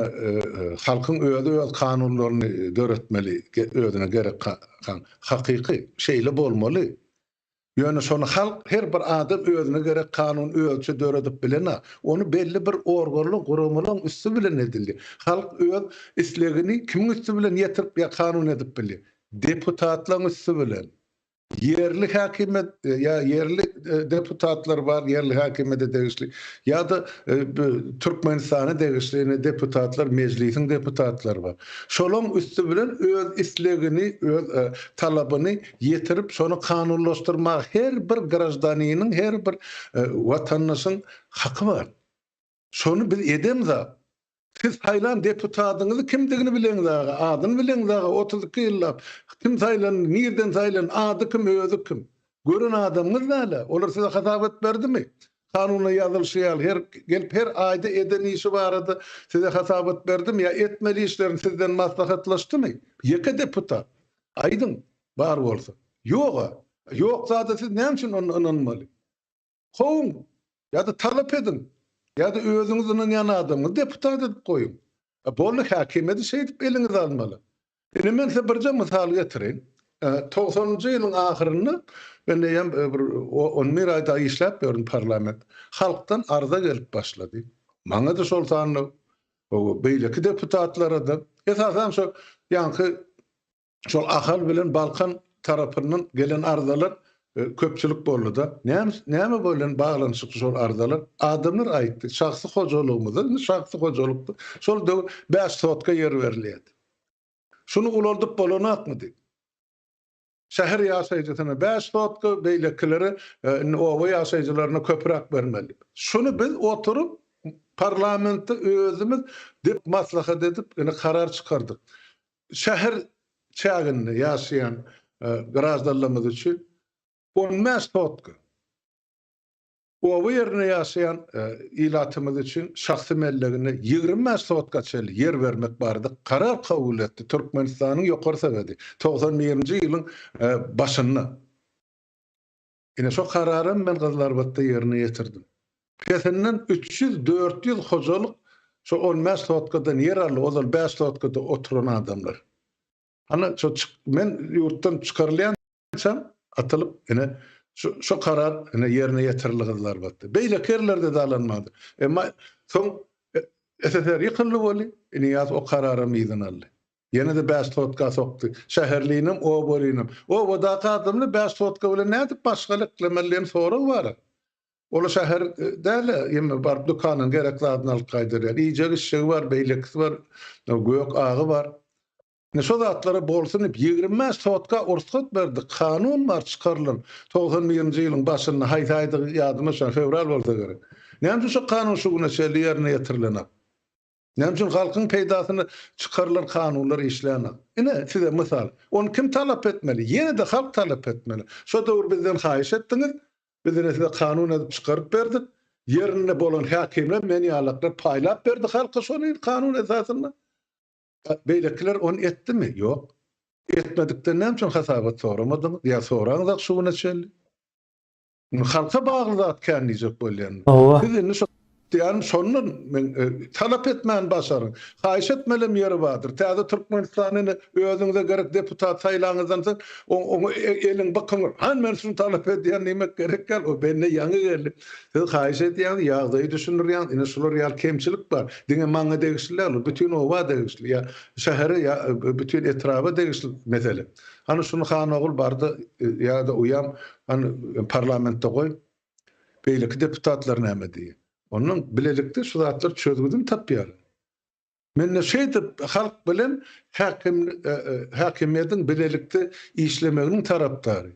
halkyň özi öz kanunlaryny döretmeli, özüne gerek kan. Hakyky, şeýle bolmaly. Ýöne şony halk, her bir adam özüne gerek kanuny özüçe döredip bilenok. Ony belli bir organlaryň, guramalaryň üsti bilen edilýär. Halk öz islegini kimiň üsti bilen ýetirip ýa kanun edip bilýär? Deputatlaryň üsti bilen. Ýerli häkimiýet ýa ýerli deputatlar bar, ýerli häkimiýete degişli ýa-da Türkmenistana degişli ine deputatlar, mejlisiň deputatlary bar. Şolaň üsti bilen öz islegini, öz talabyny ýetirip, şony kanunlaşdyrmaga her bir graždaniniň, her bir watandaşyň haky bar. Şony biz edemzok. Siz saýlan deputatyňyzy kimdigini bileňzaga, adyny bileňzaga, 32 ýyllap kim saýlandy, nirden saýlandy, ady kim, özi kim? Gören adamyňyz däl-ä. Olar size hasabat berdimi? Kanunda ýazylyşy ýaly her gelip her aýda eden işi barada size hasabat berdimi ýa etmeli işlerini sizden maslahatlaşdymy? Ýeke deputat. Aýdyň, bar bolsa. Ýog-a. Ýok zada siz näme üçin onda ynanmaly? Kowuň! Ýa-da talap ediň! Ýa-da özüňiz ynanýan adamyňyzy deputat edip goýuň. A boldy, häkimiýeti şeýdip eliňize almaly. Ine men size birje mysal getireýin. Togsanynjy ýylyň ahyrynda men eýýäm bir on bir aý dagy işläp ýördüm parlamentde. Halkdan arza gelip başlady. Maňa-da şol sanda, beýleki deputatlara-da. Esasan şo ýaňky şol Ahal bilen Balkan tarapyndan gelen arzalar köpçülik boldy-da. Näme näme bilen baglanyşykly şol arzalar? Adamlar aýtdy, şahsy hojalygymyzda, indi şahsy hojalykda şol döwür bäş sotka ýer berilýärdi. Şuny ulaldyp bolanakmy diýip. Şäher ýaşaýjysyna bäş sotka, beýlekilere indi oba ýaşaýjylaryna köpräk bermeli. Şuny biz oturyp parlamentde özümiz dep maslahat edip ine karar çykardyk. Şäher çäginde ýaşaýan graždanlarymyz üçin 15 sotka. Oba ýerinde ýaşaýan ilatymyz üçin şahsy melleginde 25 sotka çenli ýer bermek barada karar kabul etdi Türkmenistanyň Ýokary Soweti 91-nji ýylyň başynda. Ine şo kararam men Gyzylarbatda ýerine ýetirdim. Pesinden 300-400 hojalyk şo 15 sotkadan ýer aldy, ozal 5 sotkada oturan adamlar. Ana şo men ýurtdan çykarylýançam atylyp ine şu şo karar ine ýerine ýetirildi Gyzylarbatda. Beýleki ýerlerde-de alynmady. Emma soň SSR ýykyldy weli, Nyýazow o kararam yzyna aldy. Ýene-de bäş sotka sokdy. Şäherlinem, obalynam. Obadaky adamlar bäş sotka bilen nädip başgaly eklemeli diýen sorag bar. Ol şäher däl-de, ýene baryp dükandan gerek zadyny alyp gaýdyrýar. Iýjek-içjegi bar, beýlekisi bar, gök agy bar. Ine şo zatlara bolsun diýip, 25 sotka rugsat berdi. Kanun bar çykarylan 91-nji ýylyň başynda, haýsy aýdygy ýadyma düşen, fewral bolsa gerek. Näme üçin şo kanun şu güne çenli ýerine ýetirilenok? Näme üçin halkyň peýdasyna çykarylan kanunlar işlänok? Ine, size mysal. Ony kim talap etmeli? Ýene-de halk talap etmeli. Şo döwür bizden haýyş etdiňiz, biz ine size kanun edip çykaryp berdik. Ýerinde bolan häkimler men ýalaklar paýlap berdi halka şony kanun esasynda. Beýlekiler ony etdimi? Ýok. Etmedikden näme üçin hasabat soramadyňyz ýa soraňyzak şu güne çenli? Indi halka bagly zat kän diýjek bolýan.
Hawa.
Siz indi şo diýýänim şondan men e, talap etmän başaryň. Haýyş etmelem ýeri bardyr. Täze Türkmenistan indi özüňize gerek deputat saýlaňyzdan soň oňa e, eliň bykyň. Han men şuny talap edýän diýmek gerek däl. O bende ýaňy geldi. Siz haýyş edýäňiz, ýagdaýy düşündirýäňiz. Ine şular ýaly kemçilik bar. Diňe maňa degişli däl, bu bütin oba degişli ýa şähere ýa e, bütin etraba degişli mesele. Hany şuny han ogul barda ýa-da uýam hany parlamentde goý. Beýleki deputatlar näme diýýär? Ondan bilelikde şu zatlar çözgüdini tapýar. Mende şeýdip halk bilen häkim häkimiýetiň bilelikde işlemeginiň tarapdary.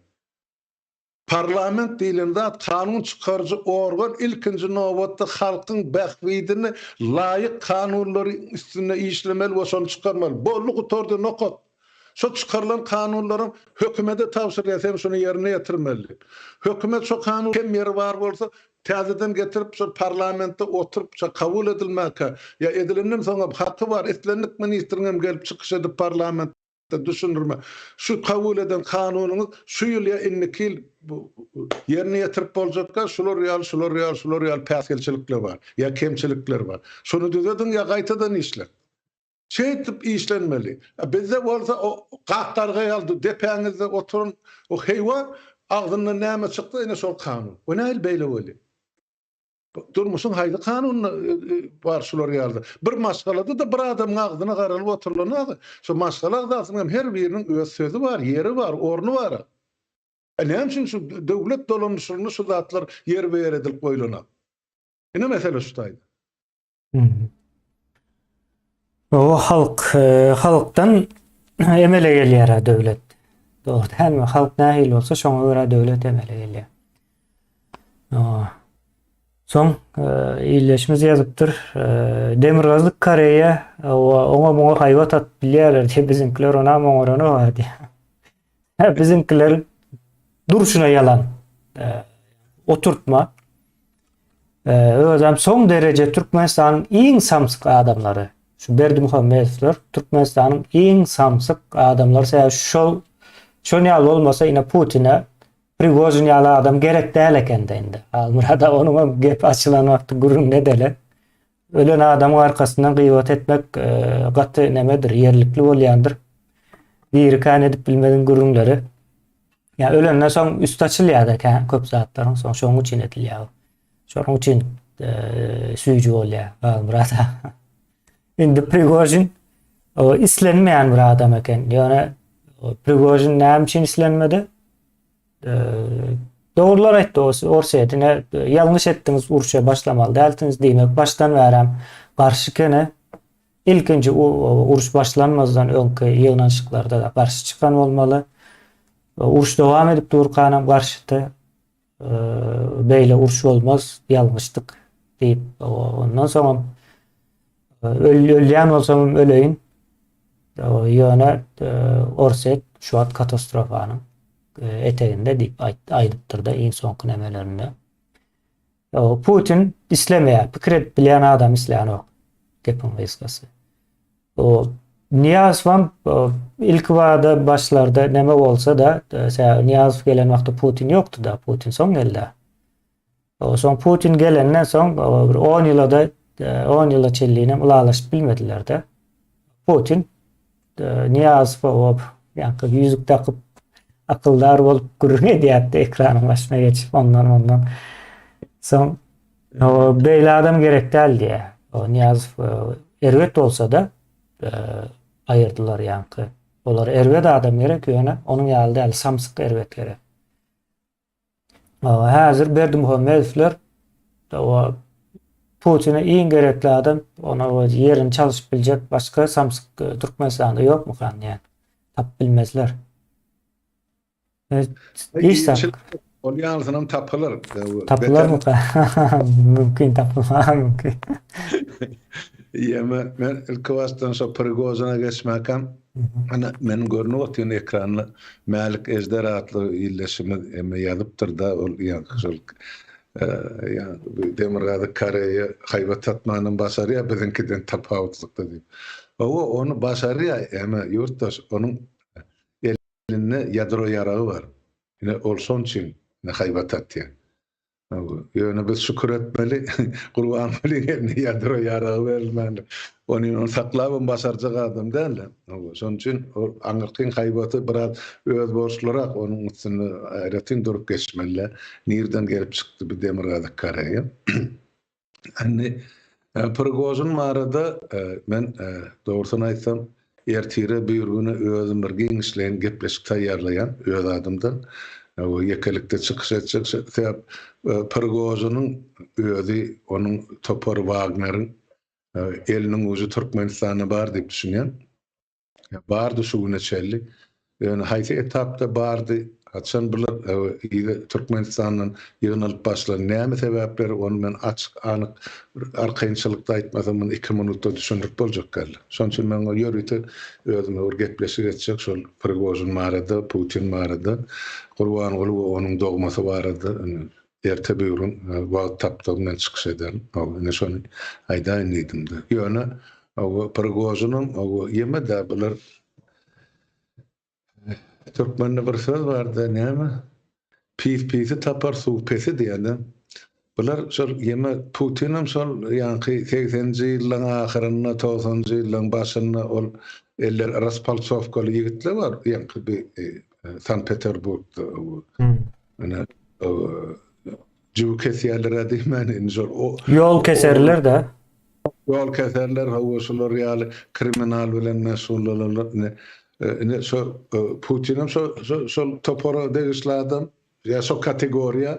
Parlament diýlen zat kanun çykaryjy organ ilkinji nobatda halkyň bähbidine laýyk kanunlary üstünde işlemeli we şony çykarmaly. Boldy gutardy nokat. Şo çykarylan kanunlaram hökümede tabşyrýar sen şuny ýerine ýetirmeli diýip. Hökümet şo kanun kem ýeri bar bolsa täzeden getirip şol parlamentde oturyp şo kabul edilmäkä ýa edilenden soňam haky bar islendik ministriňem gelip çykyş edip parlament Düşündirme. Şu kabul eden kanunyňyz şu ýyl ýa indiki ýyl ýerine ýetirip boljakka, şular ýaly, şular ýaly, şular ýaly päsgelçilikler bar ýa kemçilikler bar. Şuny düzediň ýa gaýtadan işläň. Şeýdip işlenmeli. Bizde bolsa o gak garga ýaly depäňizde oturan o heýwan agzyndan näme çyksa ine şol kanun. O nähili beýle bolýar? Durmuşyň haýsy kanunynda e, e, bar şular ýaly? Bir maşgalada-da bir adamyň agzyna garalyp oturylanok. Şu maşgala agzasynyň hem her biriniň öz sözi bar, ýeri bar, orny bar. E näme üçin şu döwlet dolanyşygynda şu zatlar ýerbe-ýer edilip goýlanok? Ine mesele şu taýda.
O halk e, halkdan emele gelýär döwlet. Dogry dälmi? Halk nähili bolsa şoňa görä döwlet emele gelýär. Soň e, ildeşimiz ýazypdyr. E, Demirgazyk Koreýa oňa muňa haýbat atyp bilýärler diýip biziňkiler onam oňaranok diýýär. Biziňkiler durşuna ýalan. Oturtma. Özem soň dereje Türkmenistanyň iň samsyk adamlary. Şu Berdimuhamedowlar Türkmenistanyň iň samsyk adamlary. Sebäbi şol şon ýaly bolmasa ine Putine Prigozhin ýaly adam gerek däl ekende indi. Halmyrat onuň hem gep açylan wagty gürrüň edeli. Ölen adamyň arkasyndan gybat etmek e, gaty nemedir, ýerlikli bolýandyr. Dirikäni edip bilmeziň gürrüňleri. Ýa ölenden soň üsti açylýar-da köp zatlaryň, soň şonuň üçin edilýär. Şonuň üçin e, süýji bolýar Halmyrat. Indi Prigozhin. Islenmeýän bir adam eken. Ýöne Prigožin näme üçin islenmedi? Dogrular aýtdy Orsýet ine ýalňyş etdiňiz urşa başlamaly däldiňiz diýmek başdan bärem garşy kene. Ilkinji uruş başlanmazdan öňki ýygnanyşyklarda-da garşy çykan bolmaly. Uruş dowam edip durkanam garşydy. Beýle uruş bolmaz, ýalňyşdyk diýip, ondan soňam ölýän bolsamam öleýin. Ýöne Orsýet şu wagt katastrofanyň eteginde diýip aýdypdyr-da iň soňky nemelerinde. Putin islemeýär, pikir edip bilýän adam islänok. Gepiň gysgasy. O Nyýazowam ilkibada başlarda neme bolsa-da, Nyýazow gelen wagtda Putin ýokdy-da, Putin soň geldi. Soň Putin gelenden soň bir 10 ýyla-da 10 ýyla çenlinem ylalaşyp bilmediler-de. Putin Nyýazowa hop, ýaňky ýüzük dakyp akyldar bolup gürrüň edýärdi ekranyň başyna geçip ondan ondan. Soň o beýle adam gerek däl diýýär. O Nyýazow erbet bolsa-da aýyrdylar ýaňky. Olara erbet adam gerek ýöne onuň ýaly däl, samsyk erbet gerek. Häzir Berdimuhamedowlar o Putine iň gerekli adam, ona o ýerini çalşyp biljek başga samsyk e, Türkmenistanda ýokmukan diýen. Tapyp bilmezler. Hiç
samsyk. Ol ýalysynam tapylar.
Tapylarmyka? Mümkin tapylmagy mümkin.
Ýa men ilki başdan şo Prigozhina geçmäkäm Ana, meniň görnüp otyryn ekranda Mälik Ejder atly ildeşimiz eme ýazypdyr-da, ol ýaňky şol ýaňky Demirgazyk Koreýa haýbat atmanam başarýar biziňkiden tapawutlykda diýip. Hawa, ony başarýar, eme ýurtdaş, onuň elinde ýadro ýaragy bar. Ine, ol şoň üçin haýbat atýar. Ýöne biz şükür etmeli, Gurbangulyň eline ýadro ýaragy berilmändir. Ony ony saklabam başarjak adam däldi. Şonuň üçin ol aňyrkyň haýbaty biraz özboluşlyrak, onuň üstünde aýratyn durup geçmeli. Nirden gelip çykdy bu Demirgazyk Koreýa? Indi Prigožin barada men dogrusyny aýtsam, ertire birgüne özüm bir giňişleýin gepleşik taýýarlaýan öz adymdan we ýekelikde çykyş etjek. Sebäp Prigožiniň özi, onuň topary Wagneriň eliniň ujy Türkmenistanda bar diýip düşünýän. Bardy şu güne çenli. Ýöne haýsy etapda bardy, haçan bular yza Türkmenistandan ýygnalyp başlandy, näme sebäpleri ony men açyk, anyk arkaýynçylykda aýtmasam muny iki minutda düşündirip boljak däldi. Şonuň üçin men ýörite özüme bir gepleşik etjek şol Prigožin barada, Putin barada, Gurbanguly we onuň dogmasy barada erte böwrüň wagt tapdygym men çykyş ederin. Ine şony aýdaýyn diýdim-de. Ýöne Prigožinam ýeme-dä bular Türkmende bir söz barda näme? Pis pisi tapar suw pesi diýende. Bular şol ýeme Putinem şol ýaňky segseninji ýyllaň ahyrynda togsanynjy ýyllaň başynda ol eller raspalsowkaly ýigitler bar ýaňky bi Sankt Peterburgda ine jübi kesýärler-ä diýmän indi şol
Ýol keserler-de.
Ýol keserler hawa şular ýaly kriminal bilen meşgullanarlar ine ine şo Putinem şo şo şol topara degişli adam ýa şo kategoriýa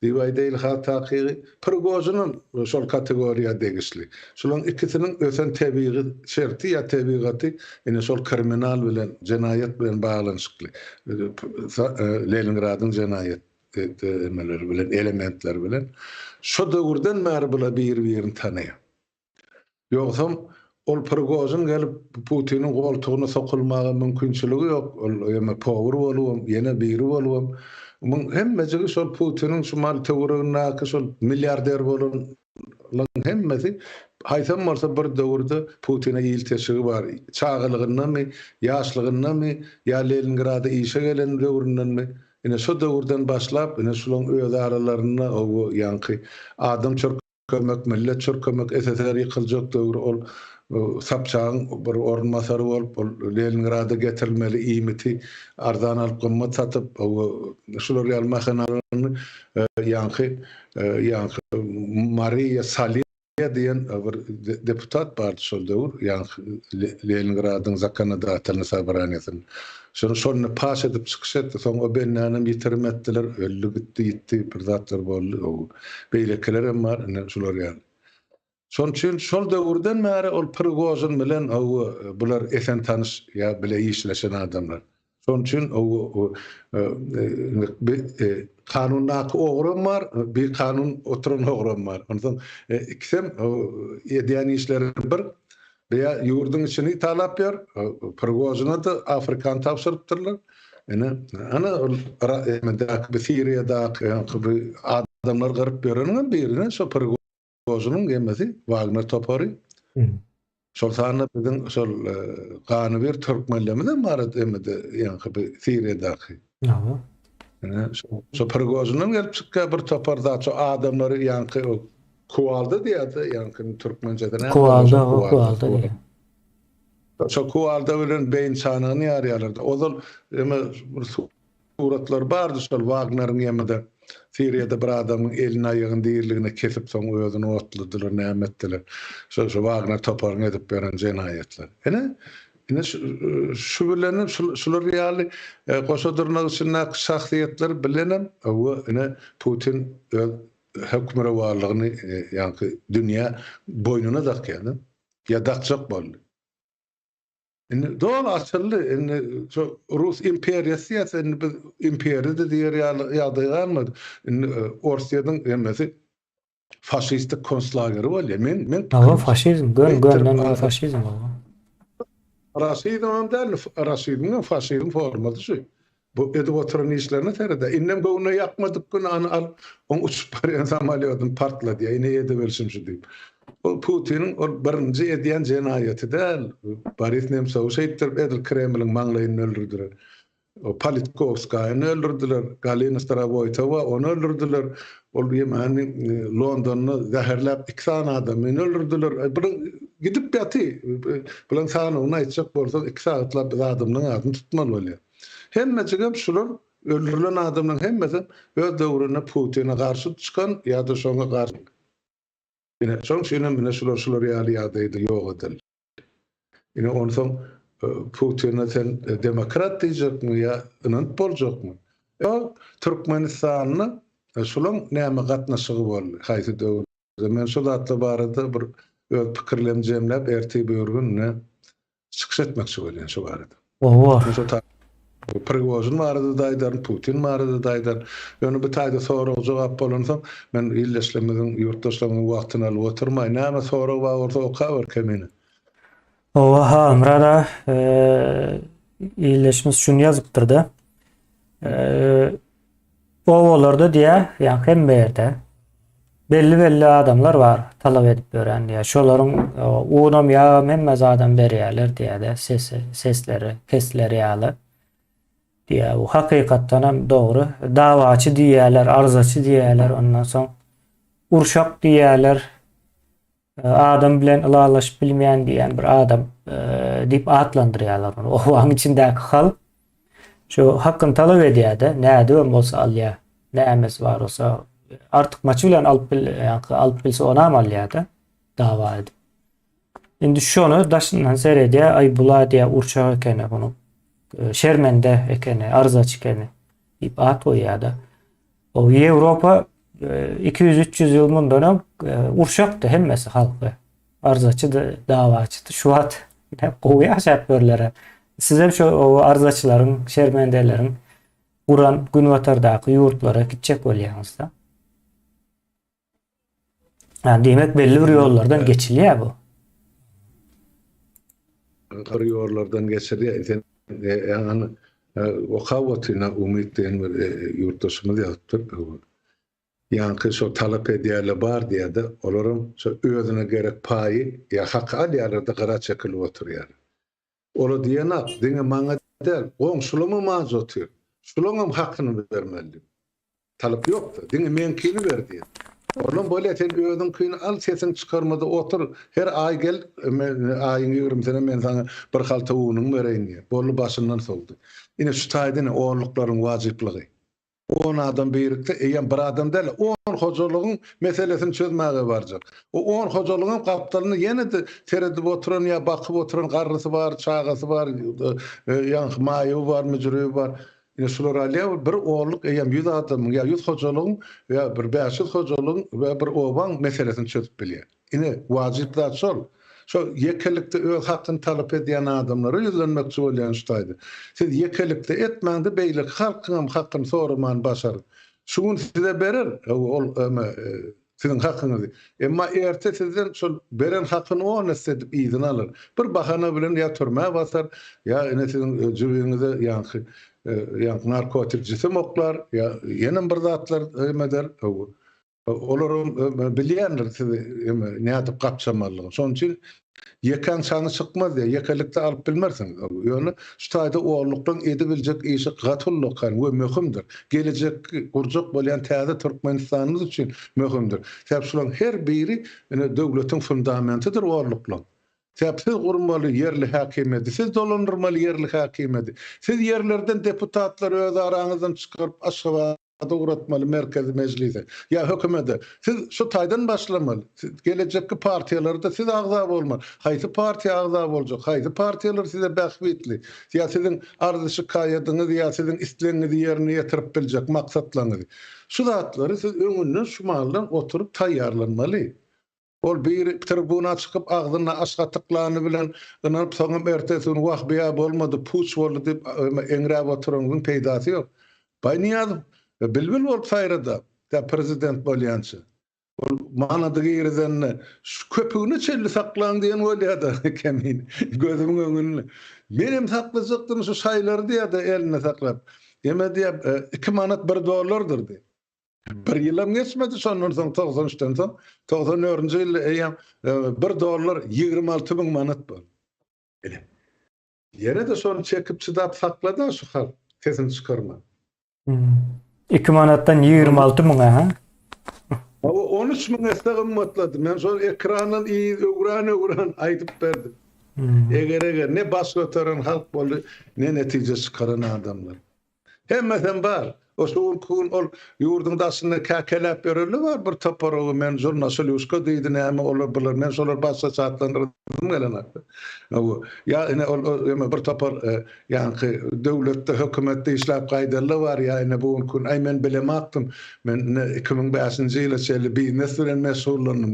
diýip aýdaýyl has takygy Prigožinem şol kategoriýa degişli. Şularyň ikisiniň ösen tebigy şerti ýa tebigaty ine şol kriminal bilen jenaýat bilen baglanyşykly. Leningradyň jenaýat emeleri bilen, elementleri bilen. Şo döwürden bäri bular biri-birini tanaýar. Ýogsam ol Prigožin gelip Putiniň goltugyna sokulmaga mümkinçiligi ýok. Ol ýene powur bolubam, ýene biri bolubam. Muň hemmejigi şol Putiniň şu mal töweregindäki şol milliarder bolanlaryň hemmesi haýsam bolsa bir döwürde Putine ilteşigi bar. Çagalygyndamy, ýaşlygyndamy ýa Leningrada işe gelen döwründenmi Ine şo döwürden başlap ine şulaň öz aralarynda o ýaňky adam çürkemek, millet çürkemek, SSR ýykyljak döwri ol Sobçagyň bir orunbasary bolup ol Leningrada getirilmeli iýmiti arzan alyp gymmat satyp o şular ýaly mahinalaryny ýaňky ýaňky Mariýa Salin. diýen bir deputat bardy şol döwür, ýaňky Leningradyň zakonodatelnyý sobraniýasynda. Şony şonda paş edip çykyş etdi. Soň o bendänem ýitirim etdiler, öldi gitdi, ýitdi, bir zatlar boldy. Beýlekilerem bar, ine şular ýaly. Şonuň üçin şol döwürden bäri ol Prigožin bilen bular esen tanyş ýa bile işleşen adamlar. Şonuň üçin kanundaky ogram bar, bikanun oturan ogram bar. Onsoň ikisem edýän işleri bir. Beýa ýurduň içini talap ýör. Prigožina-da Afrikany tabşyrypdyrlar. Ine, ana ol Ýemendäki, Siriýadaky adamlar gyryp ýöreniňem birine şo Prigožiniň gemisi Wagner topary. Şol sanda biziň şol ganybir türkmenlerimizem bar edi ýaňky bir Siriýadaky.
Hawa.
Ine şo Prigožinden gelip çykýar bir topar zat şo adamlary ýaňky o kuwalda diýýärdi ýaňky türkmençesi näme?
Kuwalda, kuwalda diýýär.
Şo kuwalda bilen beýin çanagyny ýarýarlardy. Ozal eme bir Suratlar bardy şol Wagneriň ýemede Siriýada bir adamyň elini aýagyny diriligine kesip soň özüni otladylar näme etdiler. Şol şu Wagner toparyň edip beren jenaýatlary. Ine ine şu bilenem şular ýaly goşa dyrnak içindäki şahsyýetler bilenem we ine Putin öz hökmürowanlygyny ýaňky dünýä boýnuna dakýar ýa dakjak boldy. Indi doly açyldy. Indi şu Rus imperiýasy diýýäs, indi biz imperiýa-da diýer ýaly ýagdaý galmady. Indi e, Orsýetiň hemmesi faşistik konslageri bolýar. Men men
Hawa, faşizm, gön gönden göni faşizm hawa.
Rasizm hem däl, rasizm hem faşizm formasy şu. Bu edip oturan işlerine serede. Indem göwnüne ýakmadyk gün any al, oň uçup barýan samolýodyny partladýar. Ine ediberişim şu diýip. Ol Putiniň ol birinji edýän jenaýaty däl. Boris Nemsowy şeýtdirip edil Kremliň maňlaýynda öldürdiler. O Politkowskaýany öldürdiler. Galina Starowoýtowa ony öldürdiler. Ol ýemany Londonda zäherläp iki sany adamyny öldürdiler. Bir gidip ýaty. Bilen sanawyny aýtjak bolsaň iki sagatlap biz adamlaryň adyny tutmaly bolýar. Hemmejigem şular öldürilen adamlaryň hemmesem öz döwründe Putine garşy çykan ýa-da şoňa garşy Ine, şoň üçinem ine şular şular ýaly ýagdaýda ýok edildi. Ine onsoň Putine sen demokrat diýjekmi ýa ynanyp boljakmy? Ýok, Türkmenistanda şulaň näme gatnaşygy boldy haýsy döwürde? Men şu zatlar barada bir öz pikirlerimi jemläp ertir böwürgün ine Çykyş etmekçi bolýan şu barada.
Owo.
Şu ta Prigožin barada-da aýdaryn, Putin barada-da aýdaryn. Ýöne bu taýda sorag-jogap bolansoň, men ildeşlerimiziň, ýurtdaşlarymyzyň wagtyny alyp oturmaýyn. Näme sorag bar bolsa okaber Kemine.
Owo, Halmyrat aga, ildeşimiz şuny ýazypdyr-da. Obalarda diýýär, ýa hemme ýerde belli-belli adamlar bar, talap edip ýören diýýär. Şolaryň unam, ýagam hemme zadam berýärler diýýär-de, sesi, sesleri, pesleri ýaly. Diýýär, bu hakykatdan hem dogry. Dawaçy diýýärler, arzaçy diýýärler, ondan soň urşak diýýärler. Adam bilen ylalaşyp bilmeýän diýýän bir adam diýip atlandyrýarlar ony. Obaň içindäki halk şu hakyny talap edýär-de, nädibem bolsa alýar. Nämesi bar bolsa artykmaçy bilen alyp bil, ýa-da alyp bilse onam alýar-da dawa edip. Indi şony daşyndan seredýär, aý bula diýýär urçak ekeni bunu. Şermende ekeni, arzaçy ekeni diýip at goýýar-da. O Ýewropa 200-300 ýyl mundan öň urşakdy hemmesi halky. Arzaçydy, dawaçydy. Şu wagt gowy ýaşap ýörler. Sizem şu arzaçylaryň, şermendeleriň guran günbatardaky ýurtlara gitjek bolýaňyzda. Yani diýmek belli bir ýollardan geçilýär bu.
Bir ýollardan geçilýär. Sen ýagny okap otyryn, Umyt diýen bir ýurtdaşymyz ýazypdyr. Ýaňky şo talap edýärler bar diýýär-de, olaram şo özüne gerek paýy ýa haky alýarlar-da gyra çekilip oturýar. Ola diýenak, diňe maňa däl, goňşulamam aç otyr. Şulaňam hakyny bermeli diýip. Talap ýokda, diňe meňkini ber diýen. Olam bolýa, sen özüňkini al, sesiňi çykarmada otur, her aý gel, men aýyň ýigrimisine men saňa bir halta unuňy bereýin diýen. Boldy başyndan sowdy. Ine şu taýda ine onluklaryň wajyplygy. On adam birikse, eýýäm bir adam däl, on hojalygyň meselesini çözmäge barjak. O on hojalygyňam gapdalynda ýene-de seredip oturan ýa bakyp oturan garrysy bar, çagasy bar, ýaňky maýyby bar, müjrebi bar. Ine şular alýar, bir onluk eýýäm ýüz adamyň ýa ýüz hojalygyň ýa bir 500 hojalygyň we bir obaň meselesini çözüp bilýär. Ine, wajyp zat şol. Şo ýekelikde öz hakyny talap edýän adamlara ýüzlenmekçi bolýan şu taýda. Siz ýekelikde etmäňde beýleki halkyňam hakyny soramany başaryň. Şu gün size berer ol eme siziň hakyňyzy. Emma erte sizden şol beren hakyny on esse edip yzyna alar. Bir bahana bilen ýa türmä basar, ýa ine siziň jübiňize ýaňky ýaňky narkotik jisim oklar, ýa ýenem bir zatlar eme eder. Olaram bilýändir sizi nädip gapjamalydygyny. Şonuň üçin ýekäň çaňy çykmaz diýýär. Ýekelikde alyp bilmersiň. Ýöne şu taýda orluklaryň edibiljek işi gaty ullakan we möhümdir. Gelejekki gurjak bolýan täze Türkmenistanymyz üçin möhümdir. Sebäp şularyň her biri ine döwletiň fundamentidir orluklaryň. Sebäp siz gurmaly ýerli häkimiýeti, siz dolandyrmaly ýerli häkimiýeti. Siz ýerlerden deputatlary öz araňyzdan çykaryp Aşgabada ugratmaly Merkezi Mejlise ýa hökümete. Siz şu taýdan başlamaly. Siz gelejekki partiýalarda siz agza bolmaly. Haýsy partiýa agza boljak, haýsy partiýalar size bähbitli, ýa siziň arzy-şikaýadyňyz ýa siziň islegiňizi ýerine ýetirip biljek maksatlaryňyzy. Şu zatlary siz öňünden şu maldan oturyp taýýarlanmaly. Ol biri tribuna çykyp agzyna aş gatyklany bilen ynanyp soňam ertesi gün wah biýa bolmady puç boldy diýip eňräp oturanyň peýdasy ýok. Baý Nyýazow bilbil bolup saýrada tä prezident bolýança. Ol manady girizende şu köpügine çenli saklaň diýen bolýada kemine gözümiň öňünde. Menem saklajakdym şu şaýlary diýýäde elinde saklap. Eme diýýä iki manat bir dollardyr diýýä. Bir ýylam geçmedi şondan soň 93-den soň 94-nji ýylda eýýäm e, bir dollar 26 müň manat boldy. Ine. Ýene-de şony çekip çydap saklady şu halk sesini çykarman.
2 hmm. manatdan 26 müňe ha?
Hawa 13 müň esse gymmatlady. Men şol ekrandan yz öwran-öwran aýdyp berdim. Hmm. Eger eger ne baş göteren halk boldy, ne netije çykaran adamlar. Hemmesem bar. O şu günki gün ol ýurduň daşynda käkeläp ýörenler bar bir toparowy men žurnaşylýuşka diýdi näme olar bular men şolar başgaça atlandyradym gelenakda. Ýa ine ol eme bir topar e, ýaňky döwletde hökümetde işläp gaýdanlar bar ýa ine bu günki gün aý men bilemakdym men ine 2005-nji ýyla çenli biznes bilen meşgullandym.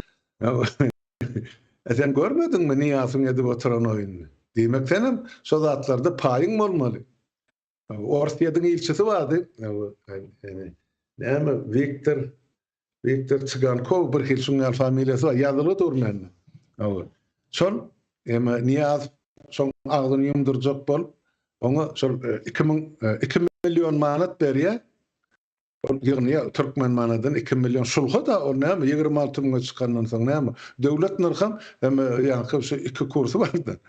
E sen görmediňmi Nyýazyň edip oturan oýnuny? Diýmek senem şo zatlarda paýyň bolmaly. Orsýetiň ilçisi bardy. Näme Wiktor Wiktor Çygankow bir hil şuň ýaly familiýasy bar. Ýazyly dur mende. Şol eme Nyýazow şoň agzyny ýumdurjak bolup, oňa şol 2000 2 million manat berýär. Ol ýygnaýar türkmen manadyny 2 million şulha-da ol näme 26 müňe çykandan soň näme döwlet nyrham eme ýaňky şu iki kursy bardy.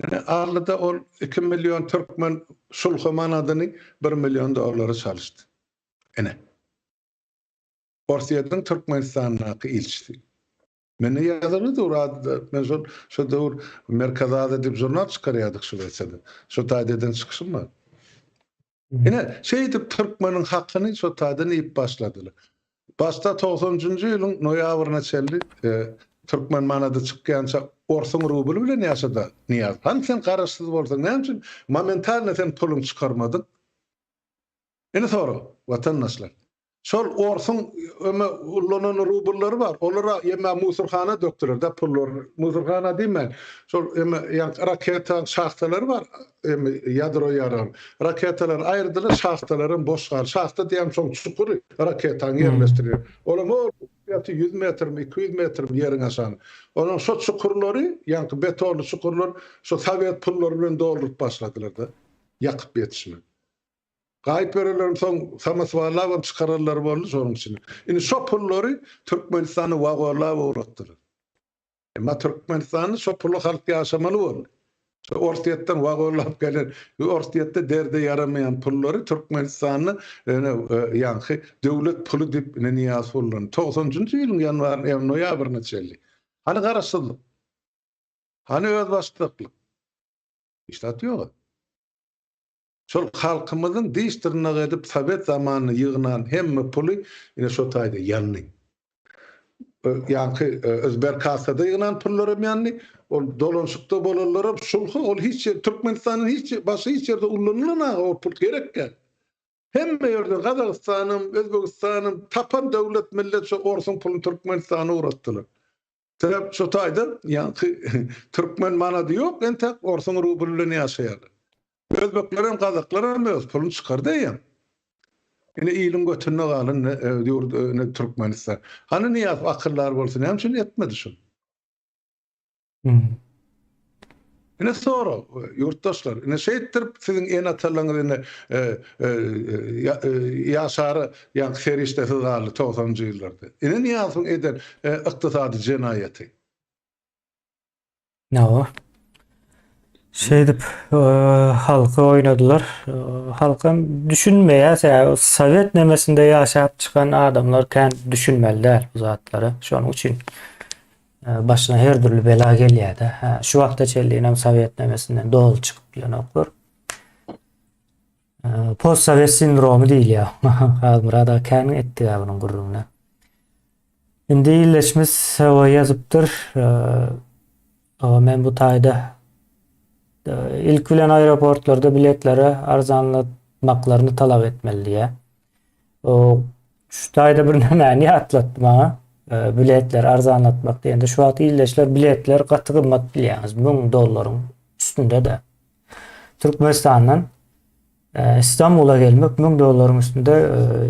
Ine aldy-da ol 2 million türkmen şulha manadyny 1 million dollara çalyşdy. Ine. Orsýetiň Türkmenistandaky ilçisi. Mende ýazyly dur ady-da. Men şol şo döwür Merkezi Aziýa diýip žurnal çykarýardyk Şwesiýada. Şo taýda eden çykyşym bar. Ine, şeýdip türkmeniň hakyny şo taýdan iýip başladylar. Başda togsanjynjy ýylyň noýabryna çenli türkmen manady çykýança orsuň rubly bilen ýaşada Nyýaz. Hany sen garaşsyz bolsaň näme üçin momentalno sen puluňy çykarmadyň? Ine sorag, watandaşlar. Şol orsuň öme ullanan rubllary bar. Olara ýeme musurhana dökdüler-de pullaryny. Musurhana diýmän, şol eme ýaňky raketa şahtalary bar, eme ýadro ýaragy. Raketalary aýyrdylar, şahtalaram boş galdy. Şahta diýýän şoň çukury raketany ýerleşdirýän. Olam ol ýaty 100 metrmi, 200 metrmi ýeriň aşagynda. Onuň şo çukurlary, ýaňky betonly çukurlar şo sowet pullary bilen dolduryp başladylar-da. Ýakyp ýetişmän. Gaýyp berenlerim soň samoswallabam çykaranlary boldy şonuň içinde. Indi şo pullary Türkmenistana wagonlap ugratdylar. Emma Türkmenistanda şo pula halk ýaşamaly boldy. Şo Orsýetden wagonlap gelen, Orsýetde derde ýaramaýan pullary Türkmenistanda ýöne ýaňky döwlet puly diýip ine Nyýazow ullandy. Togsanjynjy ýylyň ýanwar, noýabryna çenli. Hany garaşsyzlyk? Hany özbaşdaklyk? Hiç zat ýok. Şol halkymyzyň diş dyrnak edip sowet zamanynda ýygnan hemme puly ine şo taýda ýandy. Ýaňky Özberkassada ýygnan pullaram ýandy. Ol dolanşykda bolanlaram şulha ol hiç ýer Türkmenistanyň hiç başga hiç ýerde ullanylan aga o pul gerek däl. Hemme ýerden Gazagystanam, Özbegistanam tapan döwlet millet şo orsuň puluny Türkmenistana ugratdylar. Sebäp şo taýda ýaňky türkmen manady ýok entek orsuň rubly bilen ýaşaýarlar. Özbeklerem gazaklaram öz puluny çykardy eýýäm. Ine iliň götünde galan ýurt ine Türkmenistan. Hany Nyýazow akyldar bolsa näme üçin etmedi şuny? Ine sorag, ýurtdaşlar. Ine şeýtdirip siziň ene-atalaryňyz ine ýaşara ýaňky serişdesiz galdy togsanynjy ýyllarda. Ine Nyýazowyň eden ykdysady jenaýaty.
Hawa. Şeýdip halky oýnadylar. Halkam düşünmeýär, sebäbi sowet nemesinde ýaşap çykan adamlar kän düşünmeli däl bu zatlara. Şonuň üçin başyna her dürli bela gelýär-de. Hä, şu wagta çenli hem sowet nemesinden doly çykyp bilenoklar. Postsowet sindromy diýilýär. Halmyrat aga kän etdi bunuň gürrüňini. Indi ildeşimiz hawa ýazypdyr. Hawa men bu taýda ilk bilen aeroportlarda biletleri arzanlatmaklaryny talap etmeli diýýär. O şu taýda bir nämäni ýatlatdy maňa. Biletleri arzanlatmak diýende şu wagt ildeşler biletler gaty gymmat bilýäňiz. 1000 dollaryň üstünde-de. Türkmenistandan Istanbula gelmek 1000 dollaryň üstünde,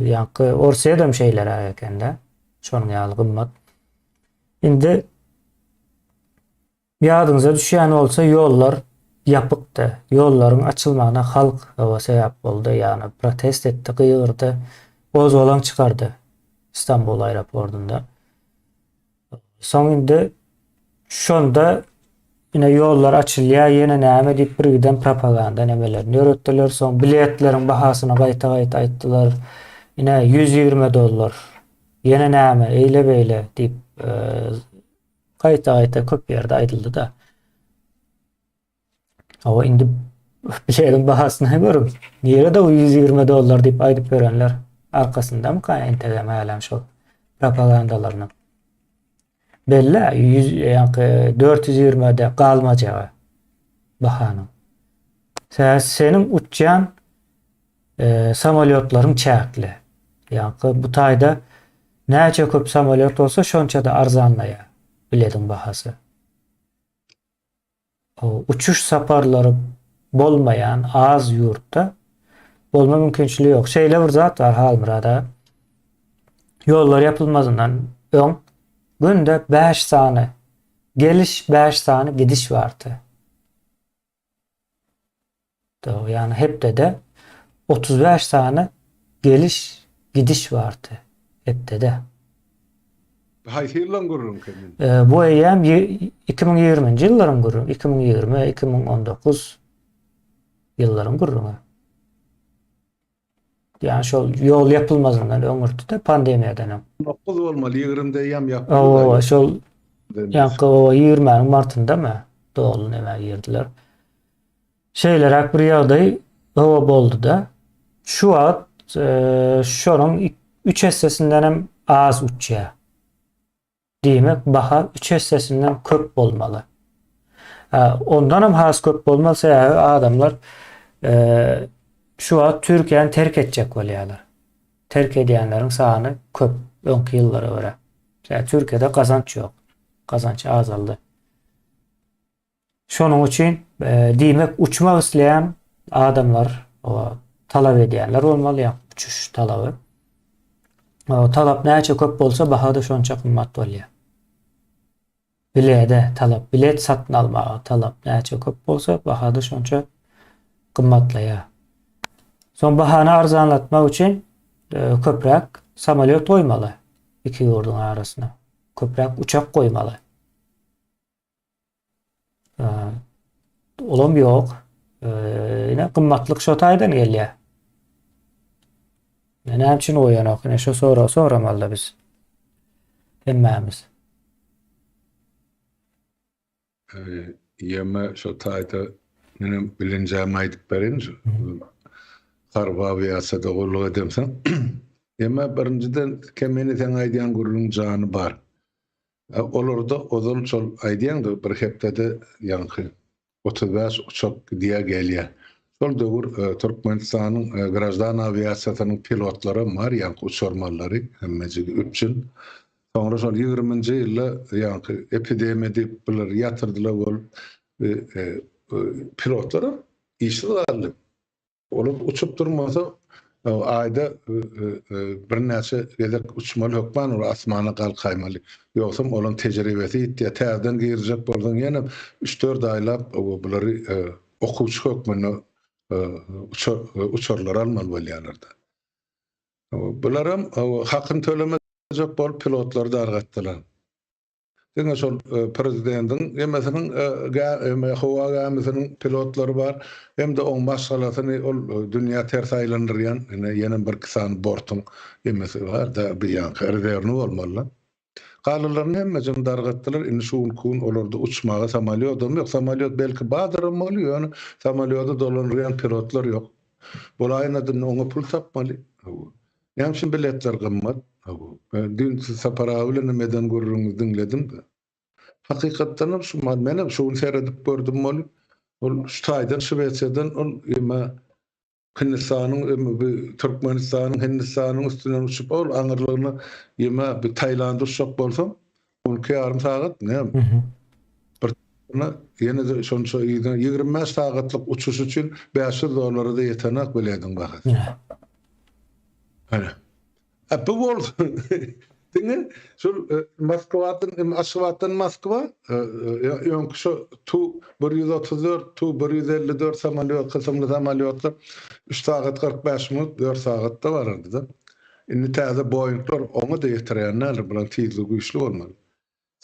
ýaňky Orsýedem şeýleräk ekende. Şonuň ýaly gymmat. Indi ýadyňyza düşýän bolsa ýollar ýapykdy. Ýollaryň açylmagyna halk sebäp boldy, ýagny protest etdi, gygyrdy, gozgalaň çykardy Istanbul aeroportunda. Soň indi şonda ine ýollar açylýar, ýene näme diýip bir giden propaganda nemelerini ýöretdiler. Soň biletleriň bahasyny gaýta-gaýta aýtdylar. Ine 120 dollar. Ýene näme, eýle-beýle diýip e, gaýta-gaýta köp ýerde aýdyldy-da. Hawa indi bilediň bahasyny görüň. Nirede o 120 dollar diýip aýdyp ýörenler arkasyndamyka entegem hälem şol propagandalarynyň. Belli 100 ýaňky 420-de galmajagy bahanyň. Sebäbi seniň uçýan e, samolýotlaryň çäkli. Ýaňky bu taýda näçe köp samolýot bolsa şonça-da arzanlaýar bilediň bahasy. Uçuş saparlary bolmaýan az ýurtda bolma mümkinçiligi ýok. Şeýle bir zat bar Halmyrat aga. Ýollar ýapylmazyndan öň günde 5 sany geliş, 5 sany gidiş bardy. Dogry, ýagny hepdede 35 sany geliş, gidiş bardy hepdede.
Bu haýsy ýyllaň gürrüňi men?
Bu eýýäm 2020-nji ýyllaryň gürrüňi, 2020, 2019 ýyllaryň gürrüňi. Ýagny şol ýol ýapylmazyndan öňürti-de pandemiýadan öň.
9 bolmaly, 20-de eýýäm ýapyldy.
Hawa, şol ýaňky 20-niň martyndamy doly nämä girdiler. Şeýleräk bir ýagdaý hawa boldy-da. Şu wagt e, şonuň 3 essesinden hem az uçýar. Diýmek, baha üç essesinden köp bolmaly. Ondan hem has köp bolmaly, sebäbi adamlar e, şu wagt Türkiýäni terk etjek bolýarlar. Terk edýänleriň sany köp öňki ýyllara görä. Sebäbi Türkiýede gazanç ýok. Gazanç azaldy. Şonuň üçin e, diýmek uçmak isleýän adamlar o, talap edýänler bolmaly, ýa uçuş talaby. O, talap näçe köp bolsa baha-da şonça gymmat bolýar. Bilede talap, bilet satyn almaga talap näçe köp bolsa baha-da şonça gymmatlaýar. Soň bahany arzanlatmak üçin e, köpräk samolýot goýmaly iki ýurduň arasyna. Köpräk uçak goýmaly. Olam ýok. Ine gymmatlyk şo taýdan gelýär. Näme üçin goýanok? Ine şu soragy soramaly biz. Hemmämiz.
Ýeme şo taýda menem bilinjämi aýdyp bereýin. Harby awiasiýada gulluk edemsoň. Emma birinjiden Kemine seň aýdýan gürrüň jany bar. Olarda ozal şol aýdýaňda bir hepdede ýaňky 35 uçak gidýär gelýär. Şol döwür Türkmenistanyň graždan awiasiýasynyň pilotlaram bar ýaňky uçarmanlary hemmejigi üpjün. Soňra şol ýigriminji ýylda ýaňky epidemiýa diýip bular ýatyrdylar bolup pilotlaram işsiz galdy. Olar uçup durmasa aýda birnäçe gezek uçmaly hökman ol asmana galkaýmaly. Ýogsam olaň tejribesi ýitýär. Täzeden girjek bolsaň ýene üç-dört aýlap bulary okuwçy hökmünde uçarlara almaly bolýarlar-da. Bularam hakyny tölemejek bolup pilotlary dargatdylar. Diňe şol prezidentiň gemesiniň howa gämisiniň pilotlary bar, hem-de oň maşgalasyny ol dünýä ters aýlandyrýan ine ýene birki sany bortuň gemesi bar-da, bir ýaňky rezerwny bolmaly-da. Galanlaryny hemmejigini dargatdylar, indi şu günki gün olarda uçmaga samolýodam ýok. Samolýot belki bardyram bolýar, ýöne samolýody dolandyrýan pilotlar ýok. Bolaýynada indi oňa pul tapmaly. Näme üçin biletler gymmat? Düýn siz Sapar aga bilen hem eden gürrüňiňizi diňledim. Hakykatdan hem şu men hem şu gün seredip gördüm ol. Ol şu taýdan Şwesiýadan ol ýeme Hindistanyň bu Türkmenistanyň Hindistanyň üstünden uçup ol aňyrlygyna ýeme bu Taýlanda uçjak bolsaň 12 ýarym sagat näme? Bir ýene-de şonça yzyna 25 sagatlyk uçuş üçin 500 dollara-da ýetenak bilediň bahasy. Hany. A bu bolsa diňe şol e, Moskwadan, em, Aşgabatdan Moskwa e, e, öňki şu Tu 134, Tu 154 samolýot kysymly samolýotlar 3 sagat 45 minut, 4 sagatda barardy-da. Indi täze Boeingler oňa-da ýetirýän däldir, bularyň tizligi güýçli bolmaly.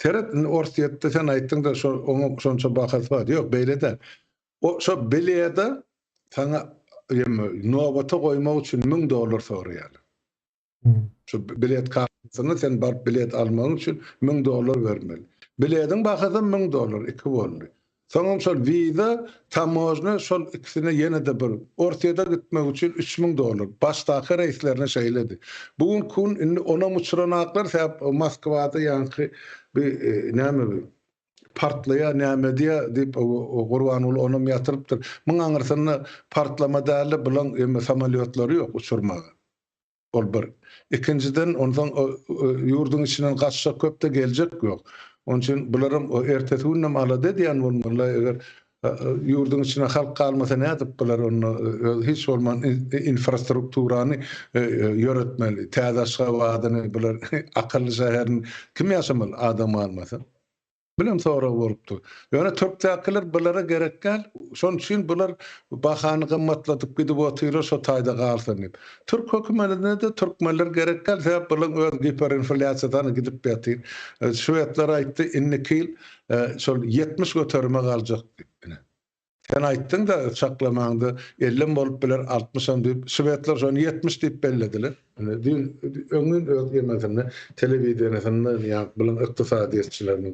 Seret, indi Orsýetde sen aýtdyň-da şo oňa şonça bahasy bar. Ýok, beýle däl. O şo bilede saňa ýeme nobata goýmak üçin 1000 dollar soraýarlar. Şu bilet kartasyny sen baryp bilet almagyň üçin 1000 dollar bermeli. Bilediň bahasy 1000 dollar, iki boldy. Soňam şol wiza, tamožna şol ikisine ýene-de bir Orsýete gitmek üçin 3000 dollar. Başdaky reýslerine şeýledi. Bu günki gün indi onam uçuranaklar sebäp Moskwada ýaňky bir e, näme bir partlaýar näme diýýär diýip Gurbanguly onam ýatyrypdyr. Muň aňyrsynda partlama däldi, bulaň emme samolýotlary ýok uçurmaga. Ol bir. Ikinjiden onsoň ýurduň içinden gaçjak köp-de geljek ýok. Onuň üçin bularam ertesi günem alada edýän bolmaly, eger ýurduň içinde halk galmasa nädip bular onda öz hiç bolman infrastrukturany ýöretmeli. Täze Aşgabadyny bular akylly şäherini kim ýaşamaly adam galmasa? Bilen sorag bolupdyr. Ýöne türkdäkiler bulara gerek däl. Şonuň üçin bular bahany gymmatladyp gidip otyrlar şo taýda galsyn diýip. Türk hökümetine-de türkmenler gerek däl, sebäp bularyň öz giperinflýasiýasy gidip ýatyr. Şwedler aýtdy, indiki ýyl şol 70 göterime galjak diýip. Ine. Sen aýtdyň-da çaklamaňda ellem bolup biler, altmyşam diýip. Şwedler şony 70 diýip bellediler. Ine, düýn öňňin öz ýemesinde telewideniýesinde ýa bilen ykdysadyýetçileriniň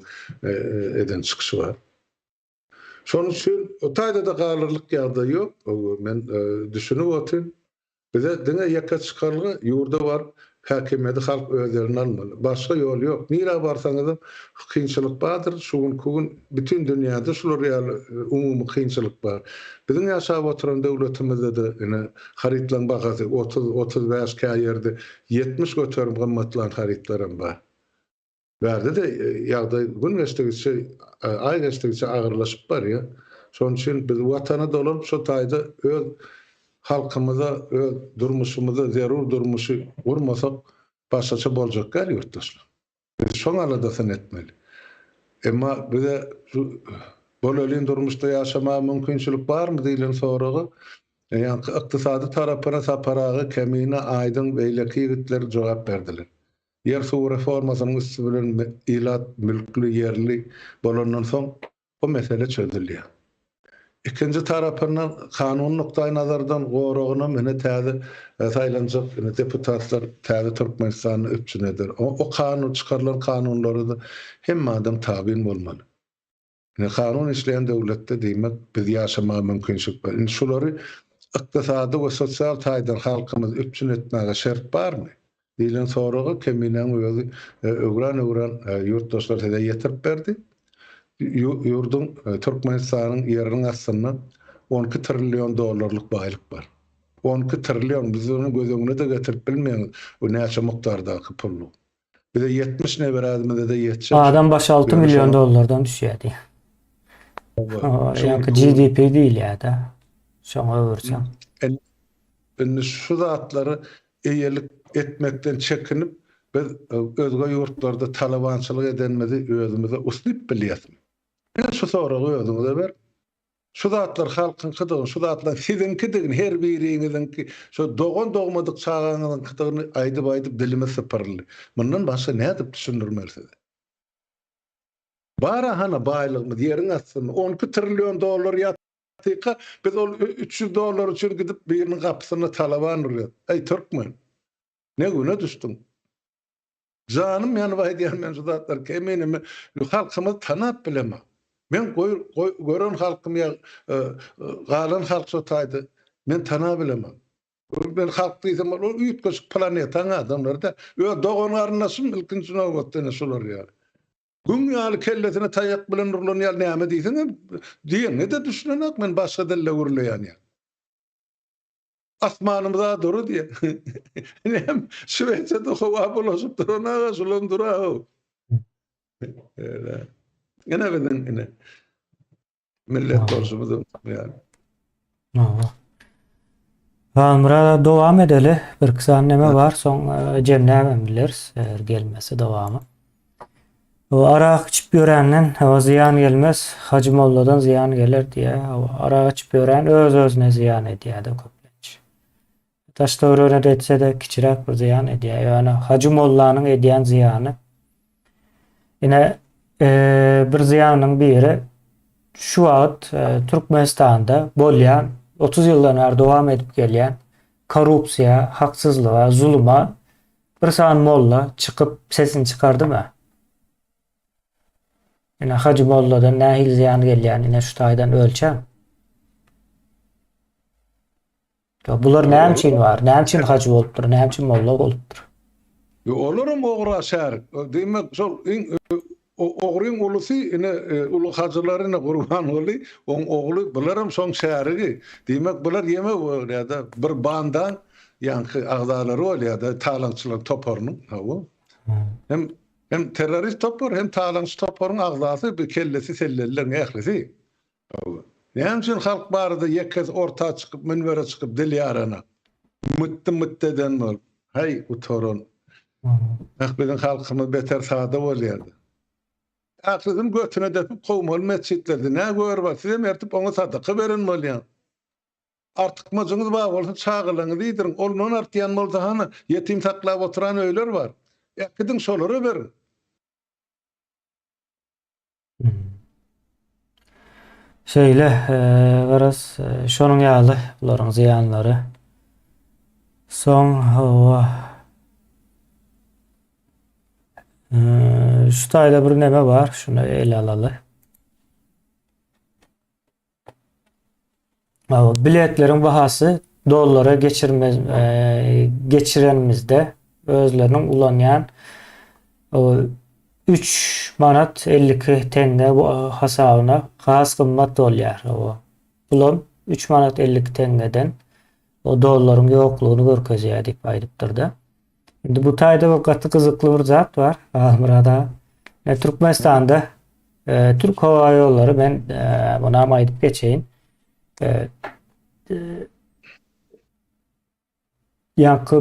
eden çykyşy bar. Şonuň üçin o taýda-da galarlyk ýagdaý ýok. Men düşünip otyryn. Bize diňe ýeke çykalga ýurda baryp häkimiýeti halk öz eline almaly. Başga ýol ýok. Nirä barsaňyzam kynçylyk bardyr. Şu günki gün bütin dünýäde şular ýaly umumy kynçylyk bar. Biziň ýaşap oturan döwletimizde-de ine harytlaryň bahasy 30, 35 kä ýerde 70% gymmatlan harytlaram bar. Bärde-de ýagdaý gün geçdigiçe, aý geçdigiçe agyrlaşyp barýar. Şonuň üçin biz Watana dolanyp şo taýda öz halkymyza, öz durmuşymyza zerur durmuşy gurmasak başgaça boljak däl ýurtdaşlar. Biz şoň aladasyny etmeli. Emma bize şu bolelin durmuşda ýaşamaga mümkinçilik barmy diýlen soraga ýaňky ykdysady tarapyna Sapar aga, Kemine, Aýdyň beýleki ýigitler jogap berdiler. Ýer-suw reformasynyň üsti bilen ilat mülkli, ýerli bolandan soň bu mesele çözülýär. Ikinji tarapyndan kanuny nukdaýnazardan goragynam ine täze saýlanjak ine deputatlar täze Türkmenistanda üpjün eder. O kanun çykarylan kanunlara-da hemme adam tabyn bolmaly. Ine kanun işleýän döwletde diýmek biz ýaşamaga mümkinçilik bar. Indi şulary Ykdysady we sosial taýdan halkymyzy üpjün etmäge şert barmy? Diýlen soragy Keminäň özi öwran-öwran ýurtdaşlar size ýetirip berdi. Ýurduň, Türkmenistanyň ýeriniň astynda 12 trillion dollarlyk baýlyk bar. 12 trillion, biz ony göz öňüne-de getirip bilmeýäris, bu näçe mukdardaky pullugy. Bize 70 neberäzimize-de ýetjek.
Adam başy 6 million dollardan düşýär diýýär. Ýa-da GDP diýilýär-de. Şoňa öwürseň.
Indi şu zatlary eýelik etmekden çekinip, biz özge ýurtlarda talabançylyk edenimizi özümize uslyp bilýäsmi? Diňe şu soragy özüňize beriň. Şu zatlar halkyňkydygyny, şu zatlaryň siziňkidigini, her biriňiziňki, şo dogan-dogmadyk çagaňyzyňkydygyny aýdyp-aýdyp dilimiz sypyryldy. Mundan başga nädip düşündirmeli size? Bar-a hany baýlygymyz ýeriň astynda, 12 trillion dollar ýatyr. Hakyka, biz ol 300 dollar üçin gidip biriniň gapysynda talaban urýas. Eý türkmen! Ne güne düşdüň? Janym ýanyp aýdýan men şu zatlary kemine men halkymyzy tanap bilemok. Men goý, goý, gören halkym ýa e, galan halk şo taýda men tanabilemok. Men halk diýsem ol üýtgeşik planetaň adamlary da. Öz dogan garyndaşym ilkinji nobatda ine şular ýaly. Güň ýaly kellesine taýak bilen urlan ýaly näme diýseňem diýeňe-de düşünenok men başga dilde gürleýän ýaly. Asmanymyz-a dury diýen. Näme Şwesiýada howa bulaşyp duran aga şulam dur-a-ow. Ine biziň ine. Millet bolşumyz ýaly.
Hawa. Halmyrat dowam edeli. Bir iki sany neme bar, soň e, jemläbem bileris, eger gelmese dowamy. O arak içip ýörenden o zyýan gelmez, Hajy molladan zyýan geler diýýär. O arak içip ýören öz-özüne zyýan edýär-de köplenç. Daş-töweregine-de etse-de kiçiräk bir zyýan edýär. Ýöne Hajy mollanyň edýän zyýany ine bir zyýanyň biri şu wagt Türkmenistanda bolýan 30 ýyldan bäri dowam edip gelýän korrupsiýa, haksyzlyga, zuluma bir sany molla çykyp sesini çykardymy? Ine Hajy molladan nähili zyýan gelýän ine şu taýdan ölçäň. Bular näme üçin bar? Näme üçin hajy bolupdyr? Näme üçin molla bolupdyr?
Ýo olaram ogra şärik. Diýmek şol iň ogryň ulusy ine uly hajylar ine Gurbanguly oň ogly bularam şoň şärigi. Diýmek bular ýeme bolýada bir bandaň ýaňky agzalary bolýada talaňçylar toparynyň hawa. Hem hem terrorist topar hem talaňçy toparyň agzasy bu kellesi sellelileriň ählisi. Näme üçin halk barada ýekesi orta çykyp münbere çykyp dil ýarana? Mytdy mytdy eden bolup. Haý gutaran. Ah biziň halkymyz beter sada bolýardy. Ählisini götüne depip kowmaly metjitlerde. Nä gör bar sizem ertip oňa sadaka beren bolýaň. Artykmajyňyz bar bolsa çagalaryňyzy iýdiriň. Ondan artýan bolsa hany ýetim saklap oturan öýler bar. Äkidiň şolara beriň.
Şeýle, garaz, şonuň ýaly bularyň zyýanlary. Soň hawa. Şu taýda bir neme bar, şuny ele alaly. Biletleriň bahasy dollara geçirme geçirenimizde özleriniň ulanýan 3 manat 52 teňňe hasabyna has gymmat bolýar. Bulam 3 manat 52 teňňeden o dollaryň ýoklugyny görkezýär diýip aýdypdyr-da. Indi bu taýda bir gaty gyzykly bir zat bar. Halmyrat aga. E, Türkmenistanda e, Türk howa ýollary men e, muny hem aýdyp geçeýin. E, e, ýaňky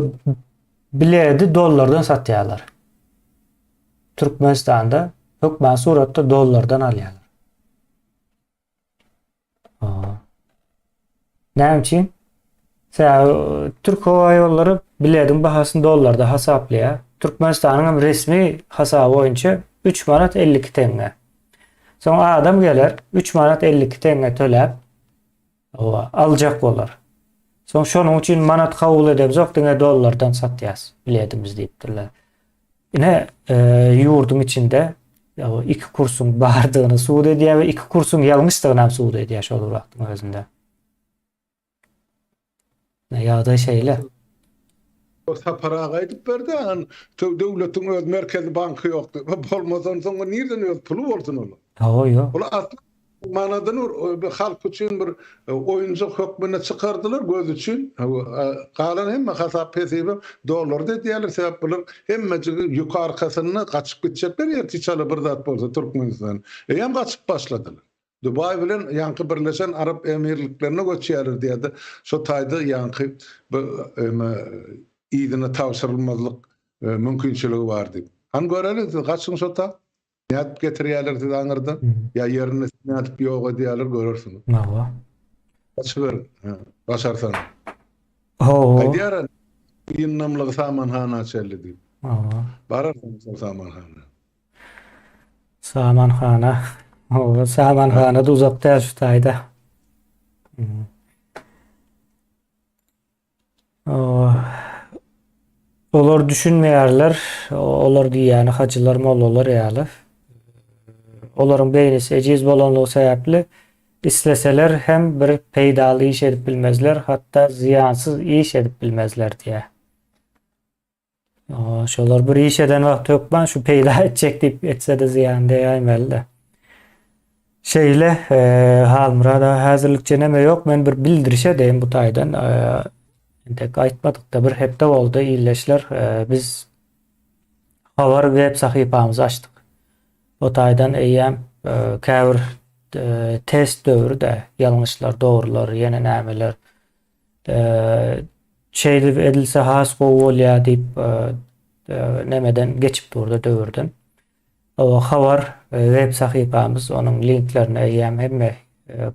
biledi dollardan satýarlar. Türkmenistanda hökman suratda dollardan alýarlar. Näme üçin? Sebäbi Türk howa ýollary bilediň bahasyny dollarda hasaplaýar. Türkmenistanyň hem resmi hasaby boýunça 3 manat 52 teňňe. Soň adam geler 3 manat 52 teňňe töläp, aljak bolar. Soň şonuň üçin manat kabul edemzok, diňe dollardan satýas biledimizi diýipdirler. Ine, ýurduň içinde iki kursuň bardygyny subut edýär we iki kursuň ýalňyşdygyny hem subut edýär şol bir wagtyň özünde. Ýagdaý şeýle.
O Sapar aga aýdyp berdi, han döwletiň öz merkezi banky ýok diýip. Bolmasa onsoň nirden öz puly bolsun onuň?
Hawa, ýok.
Ol asly manadyny bir halk üçin bir oýunjak hökmünde çykardylar göz üçin. Galan hemme hasap-hesibem dollarda edýärler, sebäp bular hemmejigi ýük arkasynda gaçyp gitjekler ertir çala bir zat bolsa Türkmenistan. Eýýäm gaçyp başladylar. Dubaý bilen ýaňky Birleşen Arap Emirliklerine göçýärler diýýärdi. Şo taýda ýaňky bu yzyna tabşyrylmazlyk mümkinçiligi bar diýip. Hany göreliň siz gaçyň şo ta. Nädip getirýärler sizi aňyrdan? Ýa ýerinde sizi nädip ýok edýärler görersiňiz.
Hawa.
Gaçyberiň, başarsaňyz.
Hawa.
Aýdýar ýyndamlygy samanhana çenli diýip.
Hawa.
Bararsyňyz şol samanhana.
Samanhana. Hawa, samanhana da uzak däl şu taýda. Olar düşünmeýärler. Olar diýýäni hajylar, mollalar ýaly. Olaryň beýnisi ejiz bolanlygy sebäpli isleseler hem bir peýdaly iş edip bilmezler, hatda zyýansyz iş edip bilmezler diýýär. Şolar bir iş eden wagty hökman şu peýda etjek diýip etse-de zyýan degäýmeli-de. Şeýle, e, Halmyrat aga häzirlikçe neme ýok. Men bir bildiriş edeýin bu taýdan. E, entek aýtmadyk-da bir hepde boldy ildeşler. E, biz habar web sahypamyzy açdyk. Bu taýdan eýýäm e, käbir e, test döwri-de ýalňyşlar, dogrular, ýene nämeler Şeýdip edilse has gowy bolýar diýip nemeden geçip durdy döwürden. O habar web sahypamyz onuň linklerini eýýäm hemme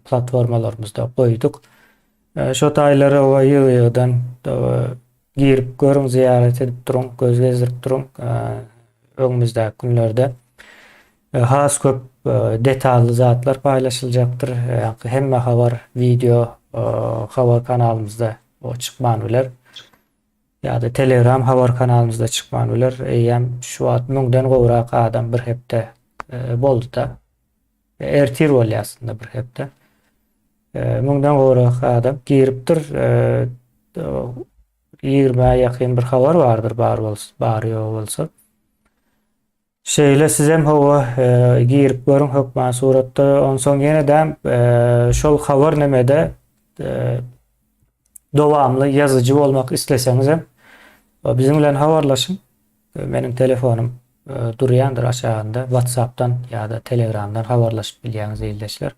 platformalarymyzda goýduk. Şo taýlara ýygy-ýygydan girip görüň, zyýarat edip duruň, göz gezdirip duruň. Öňümizdäki günlerde has köp detally zatlar paýlaşyljakdyr. Ýa-da hemme habar wideo habar kanalymyzda çykman biler. Ýa-da Telegram habar kanalymyzda çykman biler. Eýýäm şu wagt müňden gowrak adam bir hepde boldy-da. Ertir bolýar aslynda bir hepde. Müňden gowrak adam giripdir. Ýigrimä ýakyn bir habar bardyr bar bolsa, bary ýogy bolsa. Şeýle sizem hawa girip görüň hökman suratda. Onsoň ýene-de şol habar nemede dowamly ýazyjy bolmak isleseňizem biziň bilen habarlaşyň. Meniň telefonym durýandyr aşagynda. WhatsApp-dan ýa-da Telegram-dan habarlaşyp bilýäňiz ildeşler.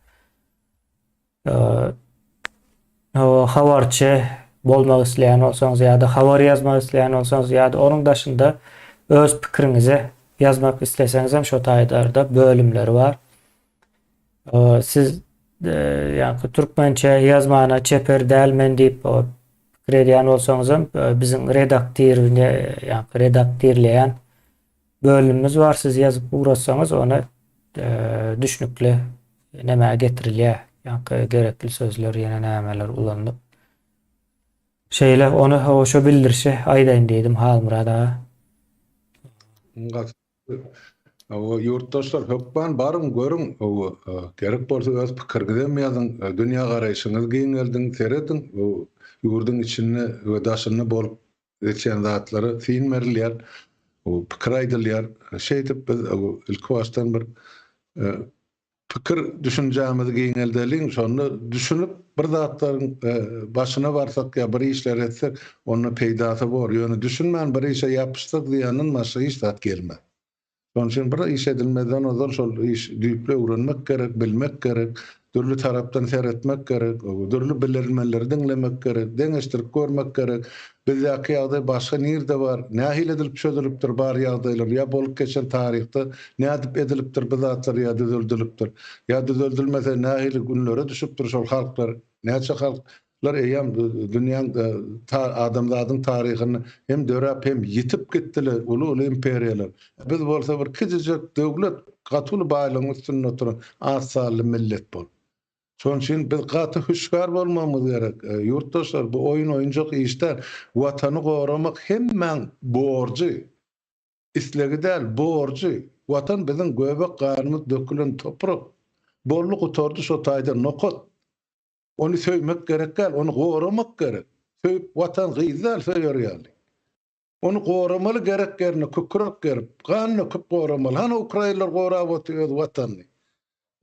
Habarçy bolmak isleýän bolsaňyz ýa-da habar ýazmak isleýän bolsaňyz ýa-da onuň daşynda öz pikiriňizi ýazmak isleseňiz hem şo taýlarda bölümleri bar. Siz ýa-da türkmençe ýazmana çeper däl men diýip pikir edýän bolsaňyz hem biziň redaktirine ýa-da redaktirleýän Bölümimiz bar siz ýazyp ugratsaňyz ony düşnükli nämä getirilýär ýaňky gerekli sözler ýene nämeler ulanylyp. Şeýle ony şo bildirişi aýdaýyn diýdim Halmyrat aga.
Hawa ýurtdaşlar hökman baryň görüň hawa gerek bolsa öz pikiriňizem ýazyň dünýä garaýşyňyzy giňeldiň serediň ýurduň içinde we daşynda bolup Geçýän zatlara syn berilýär, pikir aýdylýar. Şeýdip biz ilki başdan bir pikir düşünjämizi giňeldeliň, şonda düşünip bir zatlaryň başyna barsak ýa bir işleri etsek, onda peýdasy bor. Ýöne düşünmän bir işe ýapyşsak zyýandan başga hiç zat gelmez. Şonuň üçin bir iş edilmezden ozal şol iş düýpli öwrenmek gerek, bilmek gerek, dürli tarapdan seretmek gerek, dürli bilermenleri diňlemek gerek, deňeşdirip görmek gerek. Bizdäki ýagdaý başga nirde bar, nähili edilip çözülipdir bar ýagdaýlar ýa bolup geçen taryhda nädip edilipdir bu zatlar ýa düzeldilipdir, ýa düzeldilmese nähili günlere düşüpdir şol halklar, näçe halk Lar eýýäm dünýäň adamzadyň taryhynda hem döräp hem ýitip gitdiler, uly-uly imperiýalar. Biz bolsa bir kiçijek döwlet, gaty uly baýlygyň üstünde oturan az sanly millet bolup. Şonuň üçin biz gaty hüşgär bolmagymyz gerek. Ýurtdaşlar, bu oýun oýunjak iş däl. Watany goramak hemmäň borjy. Islegi däl, borjy. Watan biziň göbek ganymyz dökülen toprak. Boldy gutardy şo taýda nokat. Ony söýmek gerek däl, ony goramak gerek. Söýüp watan gyz däl söýer ýaly. Ony goramaly gerek ýerinde kükrek gerip, gan döküp goramaly. Hany ukrainler gorap otyr öz watanyny.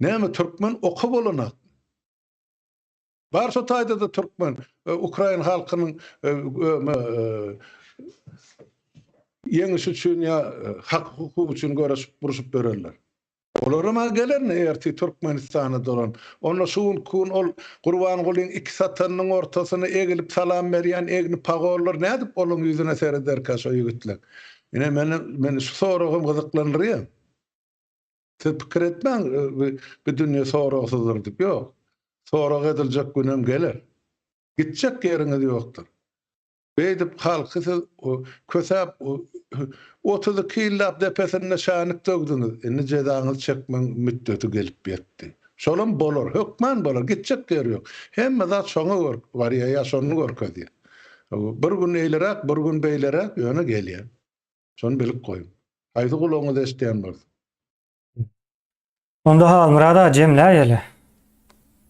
Näme türkmen oky bolanakmy? Bar şo taýda-da türkmen, ukrain halkynyň ýeňişi üçin ýa hak-hukugy üçin göreşip, urşup ýörenler. Olaram-a gelermi ertir Türkmenistana dolan. Onda şu günki gün ol Gurbangulyň iki satanynyň ortasyna egilip salam berýän egni pagollar nädip olaň ýüzüne serederkä şo ýigitleň? Ine meni meni şu soragam gyzyklandyrýar. Siz pikir etmäň bu dünýe soragsyzdyr diýip. Ýok. Sorag ediljek günem geler. Gitjek ýeriňiz ýokdur. Beýdip halky siz kösäp 32 ýyllap depesinde şänik döwdüňiz. Indi jezaňyzy çekmegiň müddeti gelip ýetdi. Şolam bolar, hökman bolar, gitjek ýeri ýok. Hemme zat şoňa barýar ýa şony görkezýär. Bir gün eýleräk, bir gün beýleräk, ýöne gelýär. Şony bilip goýuň. Haýsy gulagyňyz eşidýän bolsa.
Onda Halmyrat aga jemläýeli.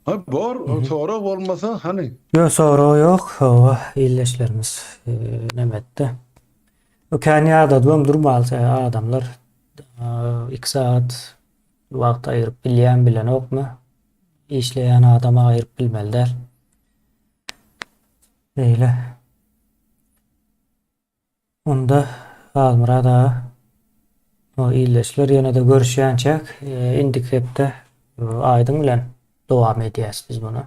Ha bor, sorag bolmasa hany.
Ýok, sorag ýok. Hawa, ildeşlerimiz neme etdi. Kän ýadadybam durmaly adamlar. 2 sagat wagt aýyryp bilýän bilenokmy? Işleýän adama aýyryp bilmeli däl. Beýle. Onda Halmyrat aga o ildeşler ýene-de görüşýänçäk indiki hepde Aýdyň bilen dowam edýäs biz muny.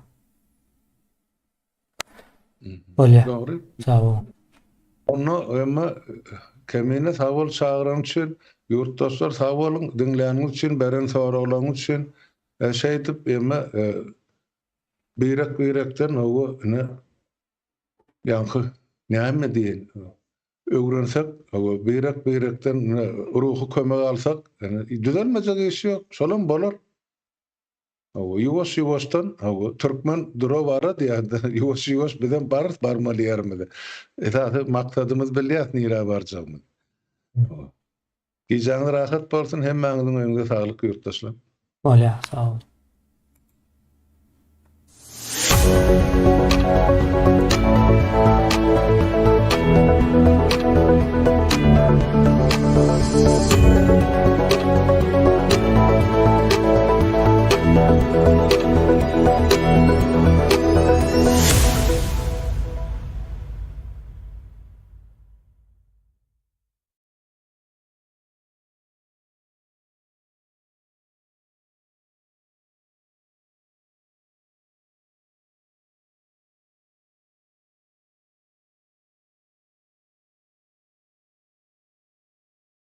Bolýar.
Dogry.
Sag boluň.
Onda emma Kemine sag bol çagyran üçin, ýurtdaşlar sag boluň diňläniňiz üçin, beren soraglaryňyz üçin. Şeýdip emma birek-birekden owa ine Ýaňky näme diýen, öwrensek, birek-birekden ruhy kömek alsak, düzelmejek iş ýok, şolam bolar. Ýuwaş-ýuwaşdan, türkmen dura-bara diýýär, ýuwaş-ýuwaş bizem bararys barmaly ýerimize. Esasy maksadymyzy bilýäris nirä barjagymyzy. Gijäňiz rahat bolsun, hemmäňiziň öýüňize saglyk ýurtdaşlar.
Bolýar, sag boluň.